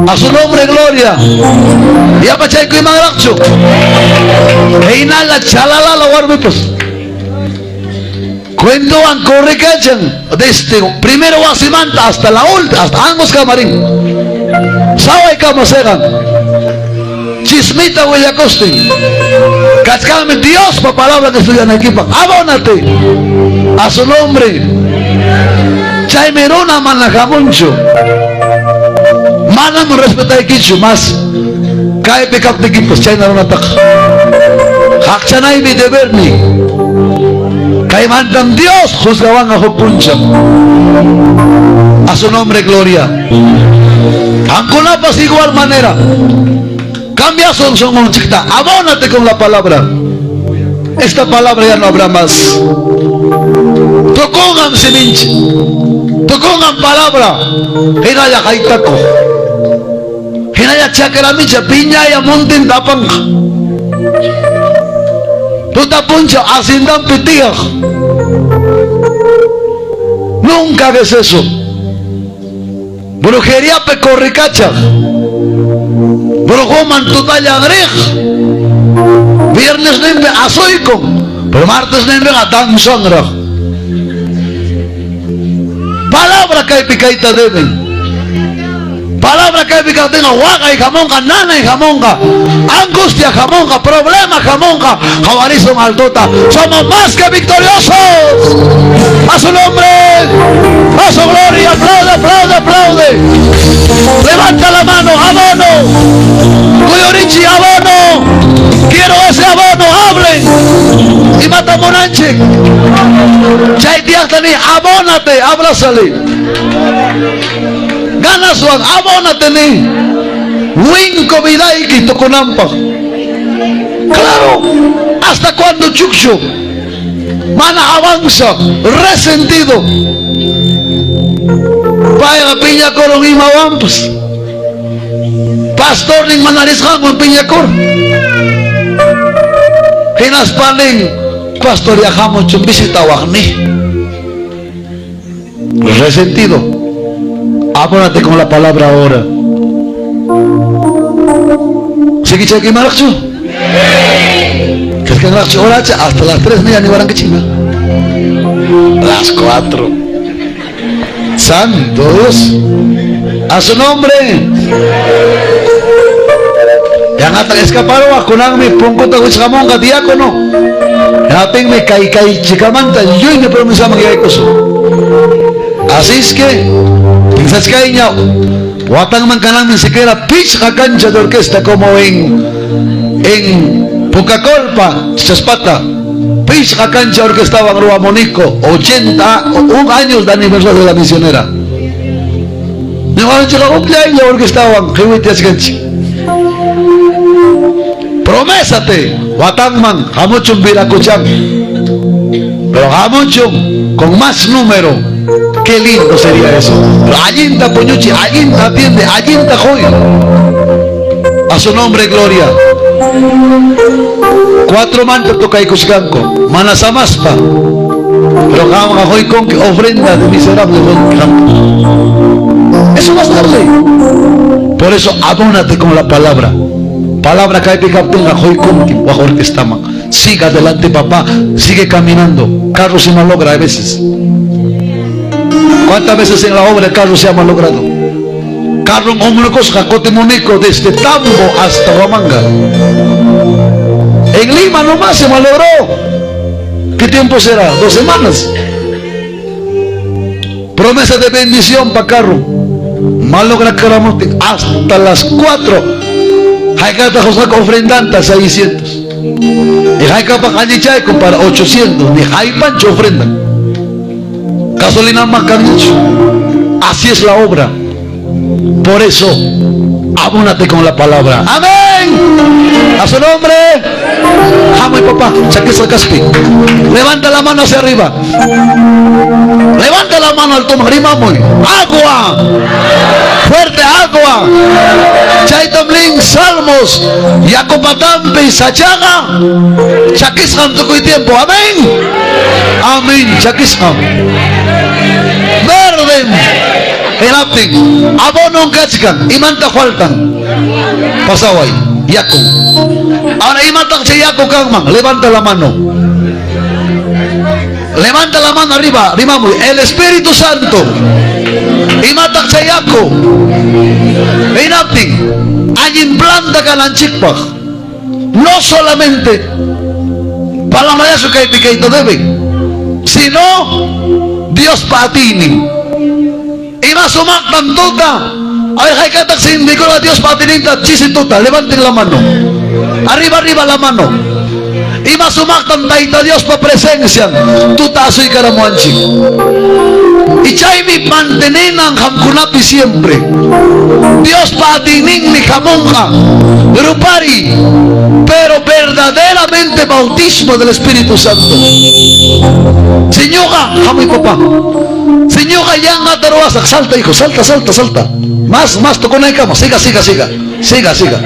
A su nombre, gloria. Yapachaykuy manraqchu. Hinalla chalalala warmipas. Cuentowan corrikachan desde primero wasimanta hasta la última, hasta ambos camarín. Sawaykama segan. Chismita willakostin. Kachkanmi Diospa palabra que estudianaykipaq. Abónate. A su nombre. Chaymi runa mana hamunchu. Manam respetaykichu mas kaypi kaptikipas chayna runataqa. Haqchanaymi deberni. Kaymantam Dios juzgawanqa huk punchaw. A su nombre, gloria. Qamkunapas igual manera. Cambia sonqonchikta. Abónate con la palabra. Esta palabra ya no habrá más. Tukunqam siminchik. Tukunqam palabra. Hinalla haytakuq. Hinalla chakramicha piñaya montinta apanqa. Tuta punchaw haciendanpi tiyaq. Nunca hagas eso. Brujeriapi corrikachaq. Brujuman tutallan riq. Viernes nimpi asuykun. Pero martes nimpiqa danzanraq. Palabra kaypi kayta deben. Palabra kaypi kaptinqa waqay hamunqa, nanay hamunqa, angustia hamunqa, problema hamunqa. Qhawarisun altota. Somos más que victoriosos. A su nombre, a su gloria. Aplaude, aplaude, aplaude. Levanta la mano, abono. Cuyorichi, abono. Quiero ese abono, hablen. Y mata munanchik. Chay tiyaqta abónate, abrázale. Ganaswan, abónate ni. Winko vidayki tukunanpaq. Claro, ¿hasta cuándo chukshu? Mana avanza, resentido. Payqa piñakurun imawanpas. Pastornin mana risqanwan piñakur. Hinaspa nin, pastor hamuchun visitawaqni. Resentido. Abónate con la palabra ahora. ¿Sigue maraqchu? ¿Qué horacha? Hasta las 3 ni warankichikna. Las 4. Santo Dios. A su nombre. Yang escaparon kunanmi punkuta wichqamunqa diácono. Hinaptinmi kay kay chikamanta lluymi promesaman yaykusun. Así es que pinsachkayña watanman kananmi siquiera pichqa cancha de orquesta como en Pucacolpa, Chaspata. Pichqa cancha orquestaban Ruamonico, 81 años de aniversario de la misionera. Ñuqanchikqa orquestaban qiwitiachkanchik. Promésate, watanman hamuchun Viracochán. Pero hamuchun con más número. Qué lindo sería eso. Pero allinta puñuchi, allinta atiende, allinta joy. A su nombre, gloria. Cuatro mantas tocaykusqanku, mana samaspa. Pero con que ofrenda de miserable. Eso va a darle. Por eso abónate con la palabra. Palabra kaypi kaptinqa quykunki wak orquestaman. Siga adelante, papá. Sigue caminando. Carro se malogra a veces. ¿Cuántas veces en la obra el carro se ha malogrado? Carro cosa Cotemonico desde Tambo hasta Huamanga. En Lima nomás se malogró. ¿Qué tiempo será? 2 semanas. Promesa de bendición para carro. Malogra hasta las 4. Haykata José ofrendanta 600. Y haykapa allichayku para 800. Ni haypancho ofrenda. Gasolina más. Así es la obra. Por eso, abónate con la palabra. Amén. A su nombre. Hamuy papá. Chakisqa kaspi. Levanta la mano hacia arriba. Levanta la mano al toma. Rimamuy. Agua. Fuerte agua. Chaytam nin Salmos. Yakupatampi sachaqa. Chakisqam tukuy tiempo. Amén. Amén. Chakisqam. Verde. Hinaptin abonon kachkan, imantaq faltan? Pasaway, yaku. Ahora imataq chay yaku kanman? Levanta la mano. Levanta la mano arriba, rimamuy. El Espíritu Santo. Imataq chay yaku? Hinaptin allin planta kananchikpaq. No solamente palabra kaypi kayta deben, sino Dios pa atiynin. Ima sumaqtan tuta. Ay haykataq sindikura Dios pa atiyninta chisi tuta. Levanten la mano. Arriba, arriba la mano. Ima sumaqtan Tayta Dios pa presencia. Tuta asuykaramuwanchik. Y chaymi mantenenan qamkunapi siempre. Dios pa atiyninmi hamunqa. Rupari. Pero verdaderamente bautismo del Espíritu Santo. Señora, hamuy papá. Señora, yanqa ruwasaq. Salta, hijo, salta, salta, salta. Más, más, tukunaykama. Siga, siga, siga. Siga, siga.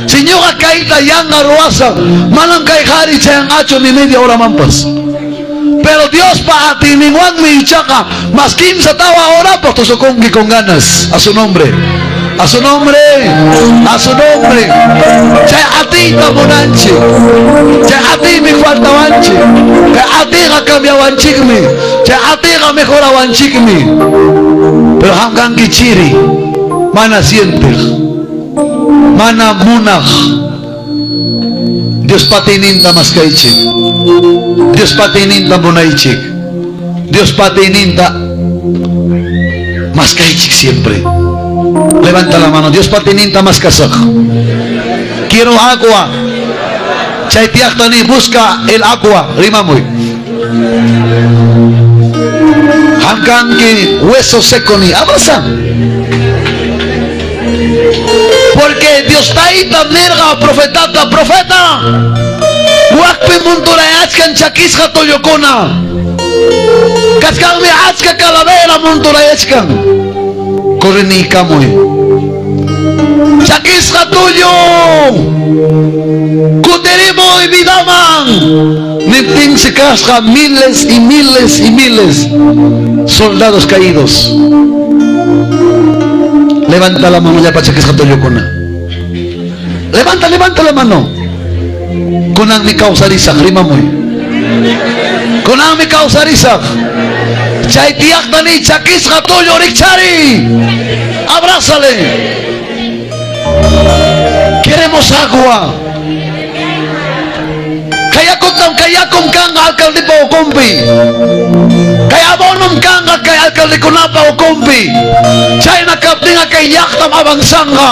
Señora, kayta yanqa ruwasaq. Manam kay qari chayanqachu ni media hora mampas. Pero Dios pa atiyninwanmi ichaqa mas kimsa tawa horapaq tusukunki con ganas. A su nombre. A su nombre. A su nombre. Chay atiyta munanchik. Chay atiymi faltawanchik. Chay atiyqa cambiawanchikmi. Chay atiyqa mejorawanchikmi. Pero qam kanki chiri. Mana sientej. Mana munaq. Dios patiyninta maskaychik. Dios patiyninta munaychik. Dios patiyninta maskaychik siempre. Levanta la mano. Dios patiyninta maskasaq. Quiero agua. Chay tiyaqtani busca el agua. Rimamuy. Qam kanki hueso seco ni abraza. Porque Dios tayta nirqa profetata, profeta. Wakpi munturayachkan chakisqa tullukuna. Kachkanmi achka calavera munturayachkan. Corre niykamuy. Chakisqa tullu. Kutirimuy vidaman. Niptinsi kasqa miles y miles y miles soldados caídos. Levanta la mano llapa chakisqa tullukuna. Levanta, levanta la mano. Kunanmi kawsarisaq, rimamuy. Kunanmi kawsarisaq. Chay tiyaqta niy chakisqa tullu rikchari. Abrázale. Queremos agua. Kay yakutam kay yakum kanqa alcaldepa ukunpi. Kay abonom kanqa kay alcaldekunapa ukunpi. Chayna kaptinqa kay llaqtam avanzanqa.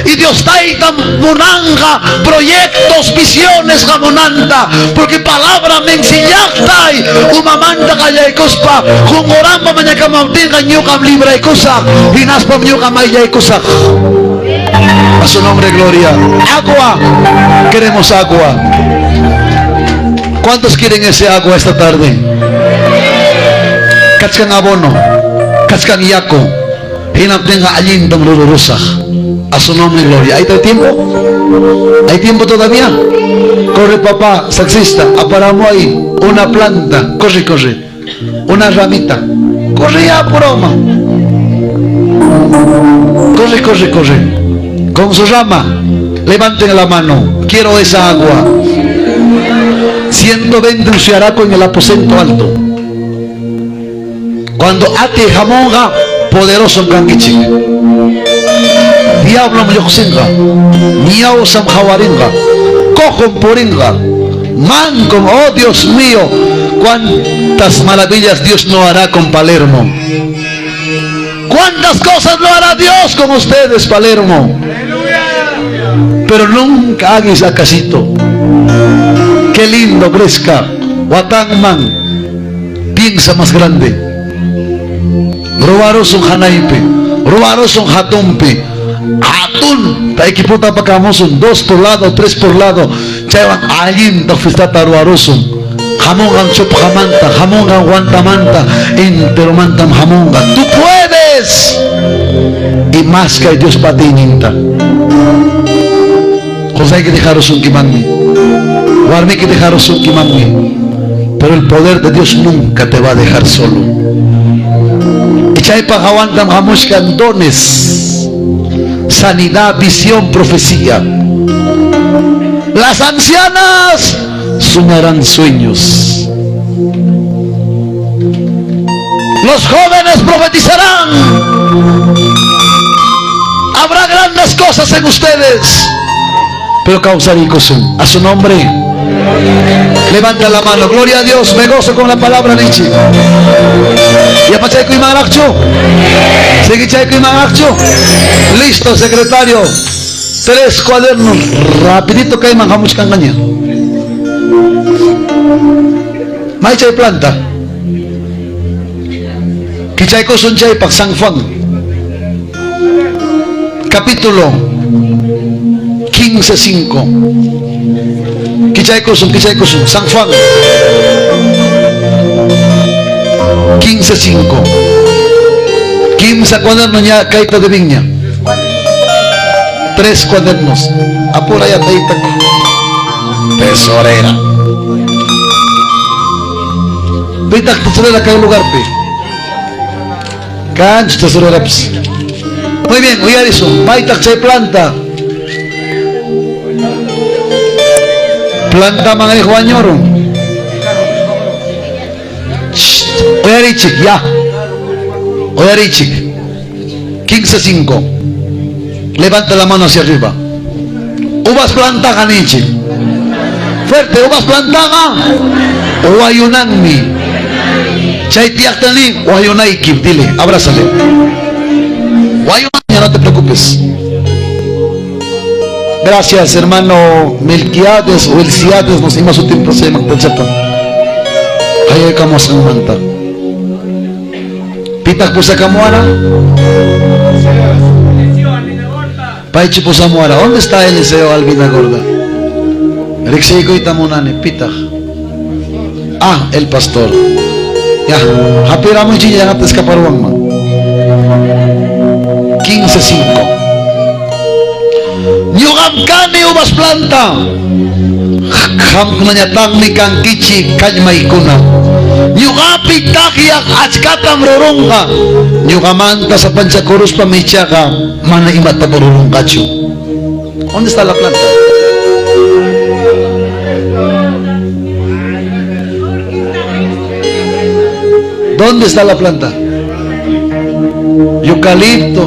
Y Dios taytam munanqa proyectos, visiones hamunanta. Porque palabra nin si llaqtay umamanta qallaykuspa qunquranpa mañakamaptinqa ñuqam libraykusaq hinaspam ñuqa mayllaykusaq. A su nombre, gloria. Agua. Queremos agua. ¿Cuántos quieren ese agua esta tarde? Kachkan abono, kachkan yaku, hinaptinqa allintam rururusaq. A su nombre, gloria. ¿Hay tiempo? ¿Hay tiempo todavía? Corre, papá, saxista, aparamos ahí una planta. Corre, corre. Una ramita. Corre ya, broma. Corre, corre, corre. Con su rama, levanten la mano. Quiero esa agua. 120 usiaraco en el aposento alto. Cuando ate hamunqa, poderoso kankichik. Diablo lluqsinqa, ñawsam qawarinqa, cojom purinqa, mancom, oh Dios mío, cuántas maravillas Dios no hará con Palermo. Cuántas cosas no hará Dios con ustedes, Palermo. Pero nunca hagas casito. Qué lindo crezca. Watanman piensa más grande. Ruwarusun hanaypi, ruwarusun hatunpi. Hatun, equipota apakamusun, 2 por lado, 3 por lado. Chaywan allinta fiestata ruwarusun. Hamunqan chupqamanta, hamunqan guantamanta, enteromantam hamunqa. Tú puedes. Y más que Dios patiyninta. Qusayki dejarusunkimanmi, warmiki dejarusunkimanmi, pero el poder de Dios nunca te va a dejar solo. Chaypa hawantam hamushkan dones, sanidad, visión, profecía. Las ancianas soñarán sueños. Los jóvenes profetizarán. Habrá grandes cosas en ustedes. Pero kawsarikusun. A su nombre. Levanta la mano. Gloria a Dios. Me gozo con la palabra, Nichi. ¿Ya imanaqchu? ¿Sigue imanaqchu? Listo, secretario. 3 cuadernos. Rapidito kayman hamuchkanqaña. Maychay planta. Kichaykusun chaypaq San Juan. Capítulo 15:5. Kichaykusun, kichaykusun. San Juan 15:5. 15 cuadernos ya kaita de viña. 3 cuadernos. Apura ya taita. Tesorera. Pitak tesorera kay lugar pi. Kanch tesorera pis. Muy bien, uyarisun. Maytaq chay planta. Planta man wañurun. Uyarichik, ya. Uyarichik. 15:5. Levanta la mano hacia arriba. Uvas plantaga nichik. Fuerte, uvas plantaga. Wayunanmi. Chay tiaqtani wayunayki, dile, abrázale. Wayunanmi, no te preocupes. Gracias, hermano Melquiades o Elciades, nos ima su tiempo se llama Tachapa. Hayakamos en manta. Pitak pusakamuara. Paichi pusamuara. ¿Dónde está Eliseo Albina Gorda? Rixiko itamunani, pitak. Ah, el pastor. Ya, hapiramuy chinya ya te escaparuan man. 15:5. Ñuqam kani uvas planta. Qamkunañataqmi kankichik kallmaykuna. Ñuqapi takyaq achkatam rurunqa. Ñuqamanta sapanchakuruspa michaqa mana imata rurunqachu. ¿Dónde está la planta? ¿Dónde está la planta? Eucalipto.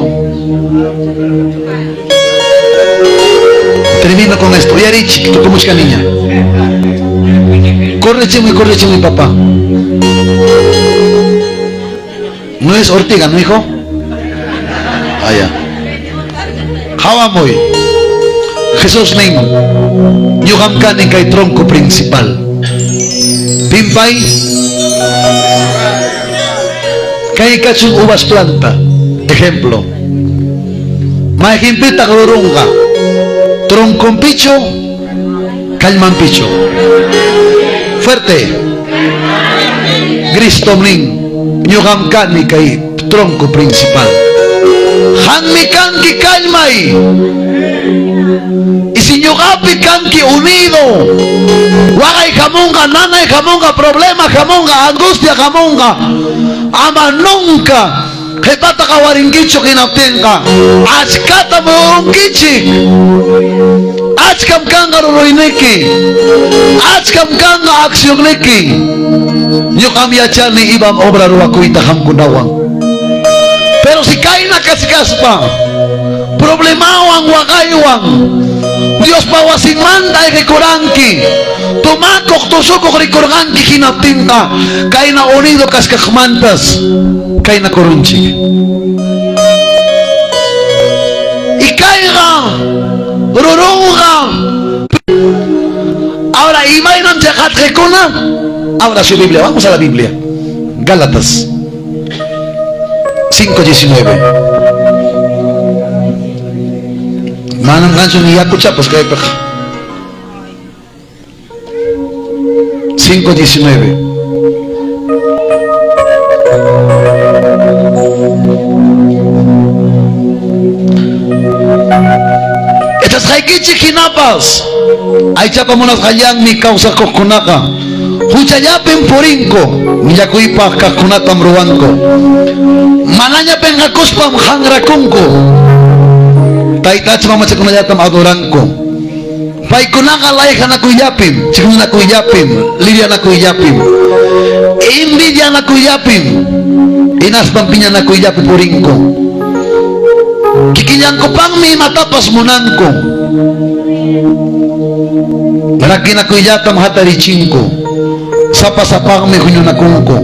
Termino con esto. Yarichi, tú como chica niña. Corre chimo y corre chimo mi papá. No es ortiga, ¿no, hijo? Allá. Hawamoy. Jesús nin. Ñuqam kani kay tronco principal. Pimpay. Kay kachun uvas planta. Ejemplo. Majimpita rurunga. Troncompicho, calmampicho. Fuerte. Cristomlin, ñuqam kani kay tronco principal. Hanmi kanki kallmay. Y si ñuqapi kanki unido, waqay hamunqa, nanay hamunqa, problema hamunqa, angustia hamunqa, ama nunca qhipata qawarinkichu hinaptinqa, achkata murunkichik. Achkam kanqa ruruyniki, achkam kanqa accionniki. Ñuqam yachani ibam obra ruwakuyta qamkunawan. Pero si kayna kachkaspa, problemawan waqaywan, Diospa wasinmanta ayqikuranki, tumakuq tusukuq rikurqanki hinaptinqa, kayna unido kashkaqmantas, kayna kurunchik. Y kayqa rurunqa. Ahora, imaynam chaqatqikuna? Abra su Biblia, vamos a la Biblia. Gálatas 5:19. Manam kanchu ni yakuchapas kaypaq. 5:19. Estas haykichik hinapas aychapa munasqallanmi kawsakuqkunaqa Huchallapim purinku, millakuypaq kaqkunatam ruwanku. Manaña penqakuspam hanrakunku. Taytacha mamachakunallatam adoranku. Paykunaqa layqanakuyllapim, chiqninakuyllapim, liryanakuylapim, envidianakuyllapim, hinaspam piñanakuyllapi purinku. Kikillankupaqmi imatapas munanku. Rakinakuyllatam hatarichinku. Sapa-sapaqmi huñunakunku.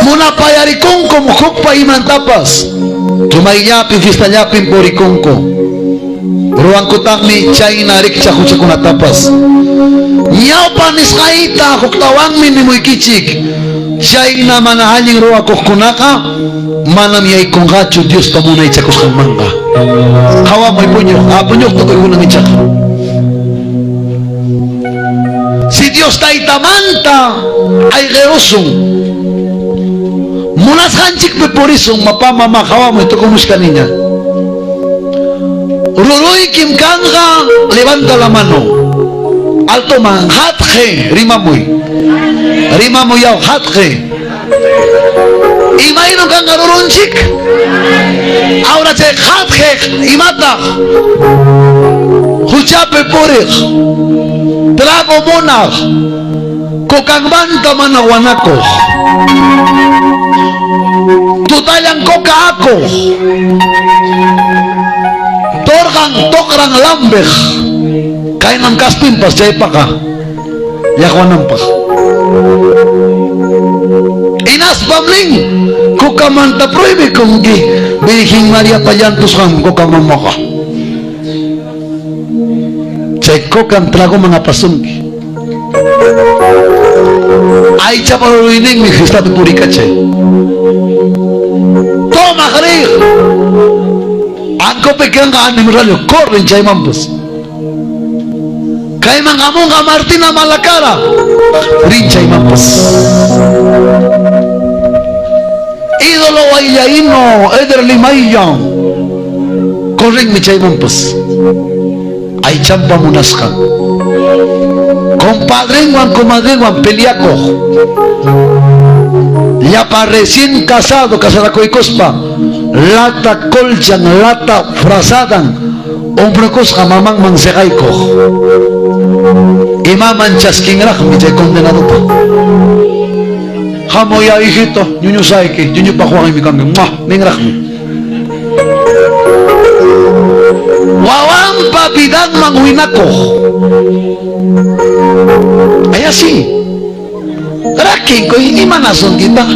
Munapayarikunkum hukpa imantapas. Tumayllapi, fiestallapim purikunku. Ruwankutaqmi chayna rikchaq huchakunatapas. Ñawpa nisqayta huktawanmi nimuykichik. Chayna mana allin ruwakuqkunaqa manam yaykunqachu Diospa munaychakusqanmanqa. Qawamuy puñuq, puñuq tukuykunan ichaqa. Si Dios Taytamanta ayqirusun, munasqanchikpi purisun, mapa mama qawamuy tukumushkaniña. Ruruykim kanqa, levanta la mano. Altoman, hatqe, rimamuy. Rimamuy yaw, hatqe. Imayna kanqa rurunchik? Ahora chay hatqe imataq? Huchapi puriq, trago munaq, cocanmanta mana wanakuq, tutallan coca akuq, torqan toqran lambiq, kaynan kaspinpas chaypaqa llaqwananpaq. Hinaspam nin, cocamanta prohibikunki, Virgen Mariapa llantusqan coca mamaqa. Chay cocan tragoman apasunki. Aychapa ruruyninmi fiestapi purikachay. Tomaq riq. Ancopi kanqa ánimo rayo, corren chaymanpas. Kayman hamunqa Martina Malacara, rin chaymanpas. Ídolo Guayaino, Eder Limayo, correnmi chaymanpas. Aychampa munasqan. Compadrenwan, comadrenwan peleakuq. Llapa recién casado, casarakuykuspa, lata colchan, lata frazadan, hombrokusqa mamanman seqaykuq. Imaman chaskinraqmi chay condenadota. Hamuy ya hijito, ñuñusayki, ñuñupaq waqaymi kanki, muah, ninraqmi. Wawanpa vidanman winakuq. Ay así. Rakinkuy imanasunkitaq,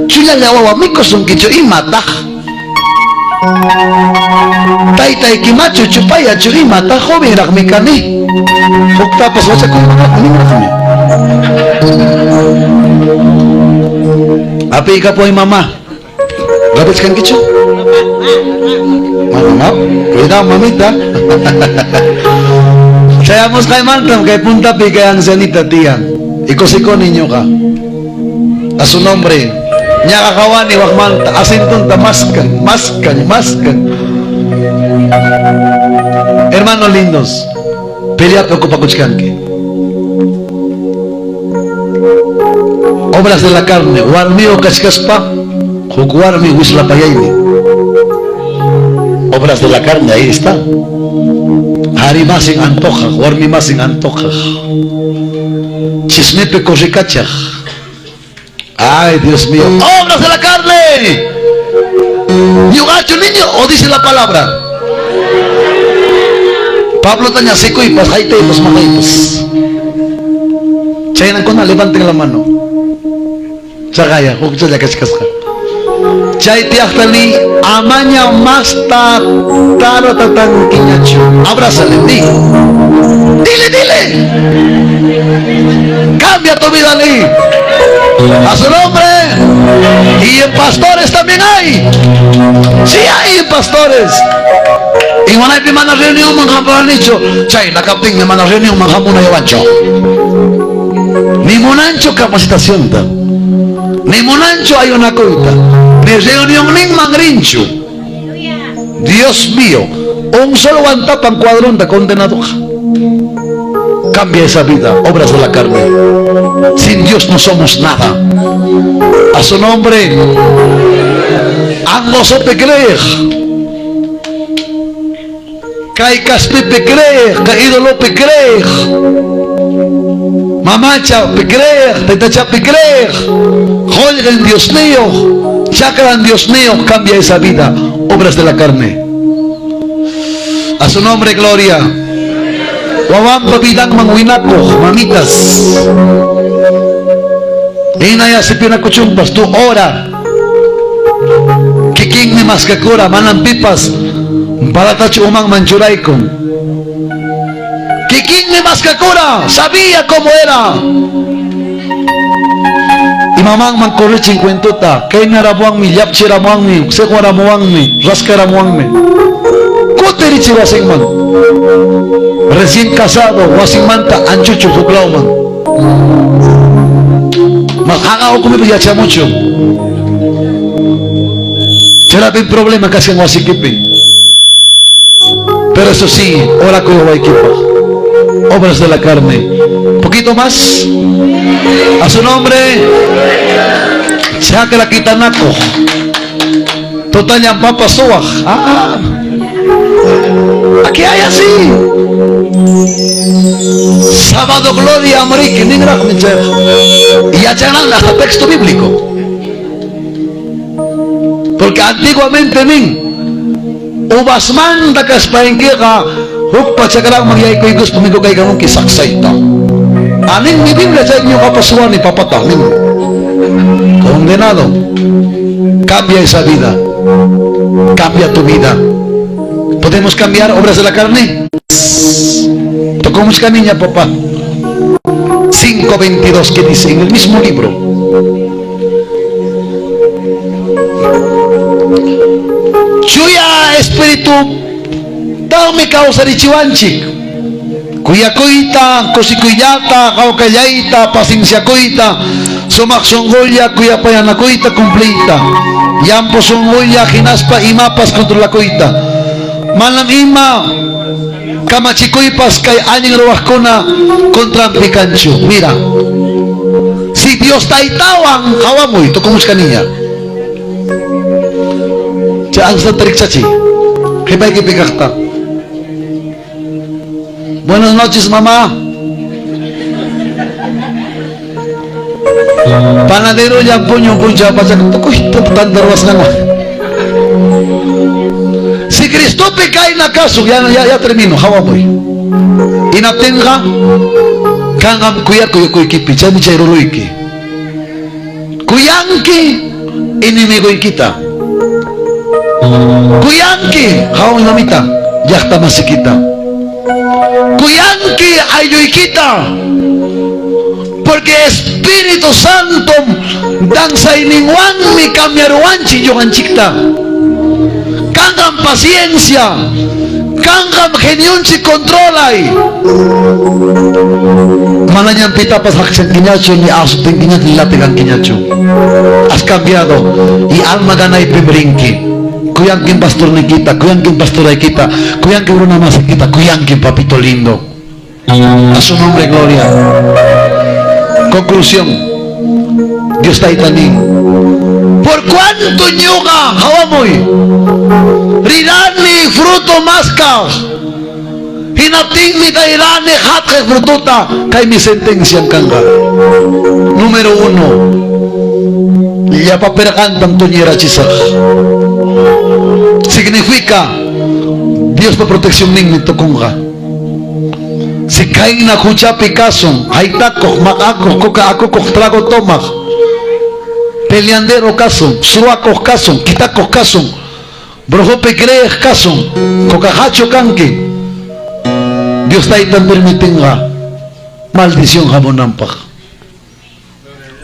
chullalla wawa mikusunkichu imataq. Taytayki machu chupayachu imataq, jovenraqmi kani. Huktapas wachakuymanraqmi ninraqmi. Apiykapuy mamá. ¿Rapichkankichu? Mamá, cuidado mamita. Chayamusqaymantam kay puntapi kay ancianita tiyan. Ikusikuni ñuqa. A su nombre. Ñaqa qawani waqmanta asintunta maskan, maskan, maskan. Hermanos lindos, peleapi ocupakuchkanki. Obras de la carne, warmiyo kachkaspa, huk warmi wislapayaymi. Obras de la carne, ahí está. Qhari masin antojaq, warmi masin antojaq. Chismepi corrikachaq. Ay, Dios mío. Obras de la carne. Ñuqachu niño o dice la palabra. Pablo taña sikuypas, haytaypas, maqaypas. Chaynankuna levanten la mano. Chaqaya, hukchalla kachkasqa. Chay tiyaqtani amaña masta taratatankiñachu. Abrázale, di. Dile, dile. Cambia tu vida, di. A su nombre. Y en pastores también hay. Sí hay en pastores. Y manaypi mana reunión manhamuranichu. Chay nakaptinmi mana reunión manhamunayawanchu. Ni munanchu capacitacionta. Ni munanchu ayunakuyta. Ni reunión ninman rinchu. Dios mío, un solo guantapan cuadronta condenado. Cambia esa vida, obras de la carne. Sin Dios no somos nada. A su nombre. Angosope creer. Kay kaspipi creer, kay ídolopi creer. Mamacha pi creer, taytacha pi creer. en Dios mío, chakra en Dios mío, cambia esa vida. Obras de la carne. A su nombre, gloria. Wawampa vidanman winakuq, mamitas. Inaya sipinakuchumpas, tu ora. Kikinmi maskakura, manam pipas. Balatachu umanman churaykun. Kikinmi maskakura, sabía cómo era. Y mamanman correchin cuentota, kaynaramuanmi, llapchiramuanmi, seguaramuanmi, raskaramuanmi. Kutirichi wasinman. Recién casado, wasinmanta anchuchu huklawman. Haga ukumipi yachamuchu. Charapi problema casi en wasikipi. Pero eso sí, ora con Obras de la carne. Poquito más. A su nombre. Chakra kitanako. Totallan papa suaj. Ah. Aquí hay así. Sábado Gloria Amriki, Y ya hasta texto bíblico. Porque antiguamente nin uvasmanta kaspaynkiqa huk pachakranman yaykuykuspa mikukaykamunki saksayta. Anin mi Biblia chay ñuqapa suwani papata nin. Condenado. Cambia esa vida. Cambia tu vida. ¿Podemos cambiar obras de la carne? Tocó mucha niña, papá. 5.22 que dice en el mismo libro. Chuya espíritu tawmi kawsarichiwanchik. Kuyakuyta, kusikuyllata, hawkallayta, pacienciakuyta, sumaq sunqulla, kuyapayanakuyta, cumpliyta. Llampu sunqulla, hinaspa imapas controlakuyta. Manam ima kamachikuypas kay allin ruwaqkuna contranpi kanchu. Mira, si Dios taytawan hawamuy, tukumushka niña. Chay ansa tarikchachi. Qhipaykipi kaqta. Buenas noches, mamá. Panadero ya puño puncha pachak tukuy tanta ruwasqanwan. Si Cristopi kayna kasun, ya, ya, ya termino, hawamuy. Hinaptinqa kanqam kuyakuy ukuykipi, chaymi chay ruruyki. Kuyanki enemigoykita. Kuyanki hawamuy mamita, llaqta masikita. Kuyanki aylluykita. Porque Espíritu Santo dansayninwanmi cambiaruwanchik ñuqanchikta. Kanqam paciencia, kanqam genionchik controlay. Manañam pitapas haqchankiñachu ni asutinkiñachu ni latigankiñachu. Has cambiado y alma ganaypim rinki. Kuyankim pastornikita, kuyankim pastoraykita, kuyankim runa masikita, kuyankim papito lindo. A su nombre, gloria. Conclusión. Dios tayta nin. Por cuanto ñuqa hawamuy rirani fruto maskaq hinaptinmi tayrani hatqaq frutota kaymi sentencia kanqa. Número 1. Llapa perqantam tuñirachisaq. Significa Dios pa protección ninmi tukunqa. Si kayna huchapi kasun, haytakuq, maqakuq, coca akukuq, trago tomaq, peleandero kasun, suwakuq kasun, kitakuq kasun, brujopi creeq kasun, cocajacho kanki, Dios taytan permitinqa maldición hamunanpaq,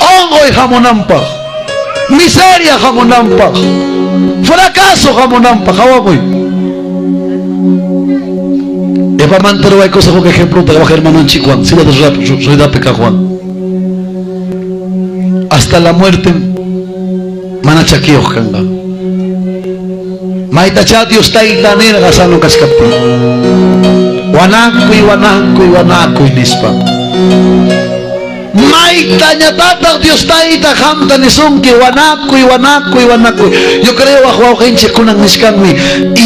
onqoy hamunanpaq, miseria hamunanpaq, fracaso hamunanpaq, hawamuy. Epamanta ruwaykusaq huk ejemplo wak hermanonchikwan, sila ruedapi kaqwan. Hasta la muerte mana chakiyuq kanqa. Maytacha Dios tayta nirqa sano kachkaptin. Wanakuy, wanakuy, wanakuy nispa. Maytañatataq Dios Tayta qamta nisunki wanakuy, wanakuy, wanakuy. Yo creo wak wawqinchik kunan nichkanmi,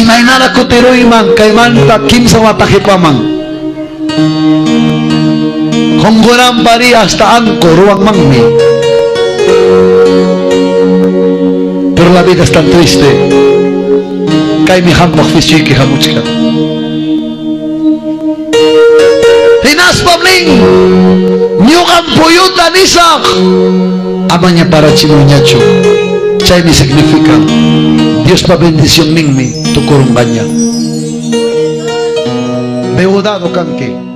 imaynara kutiruyman kaymanta kimsa wata qipaman. Qunquranpari hasta anqu ruwanmanmi. Pero la vida es tan triste. Kaymi qampaq fisyuyki hamuchkan. Hinaspam nin, ñuqam puyuta nisaq, amaña parachimuyñachu. Chaymi significa Diospa bendicionninmi tukurunqaña. Deudado kanki.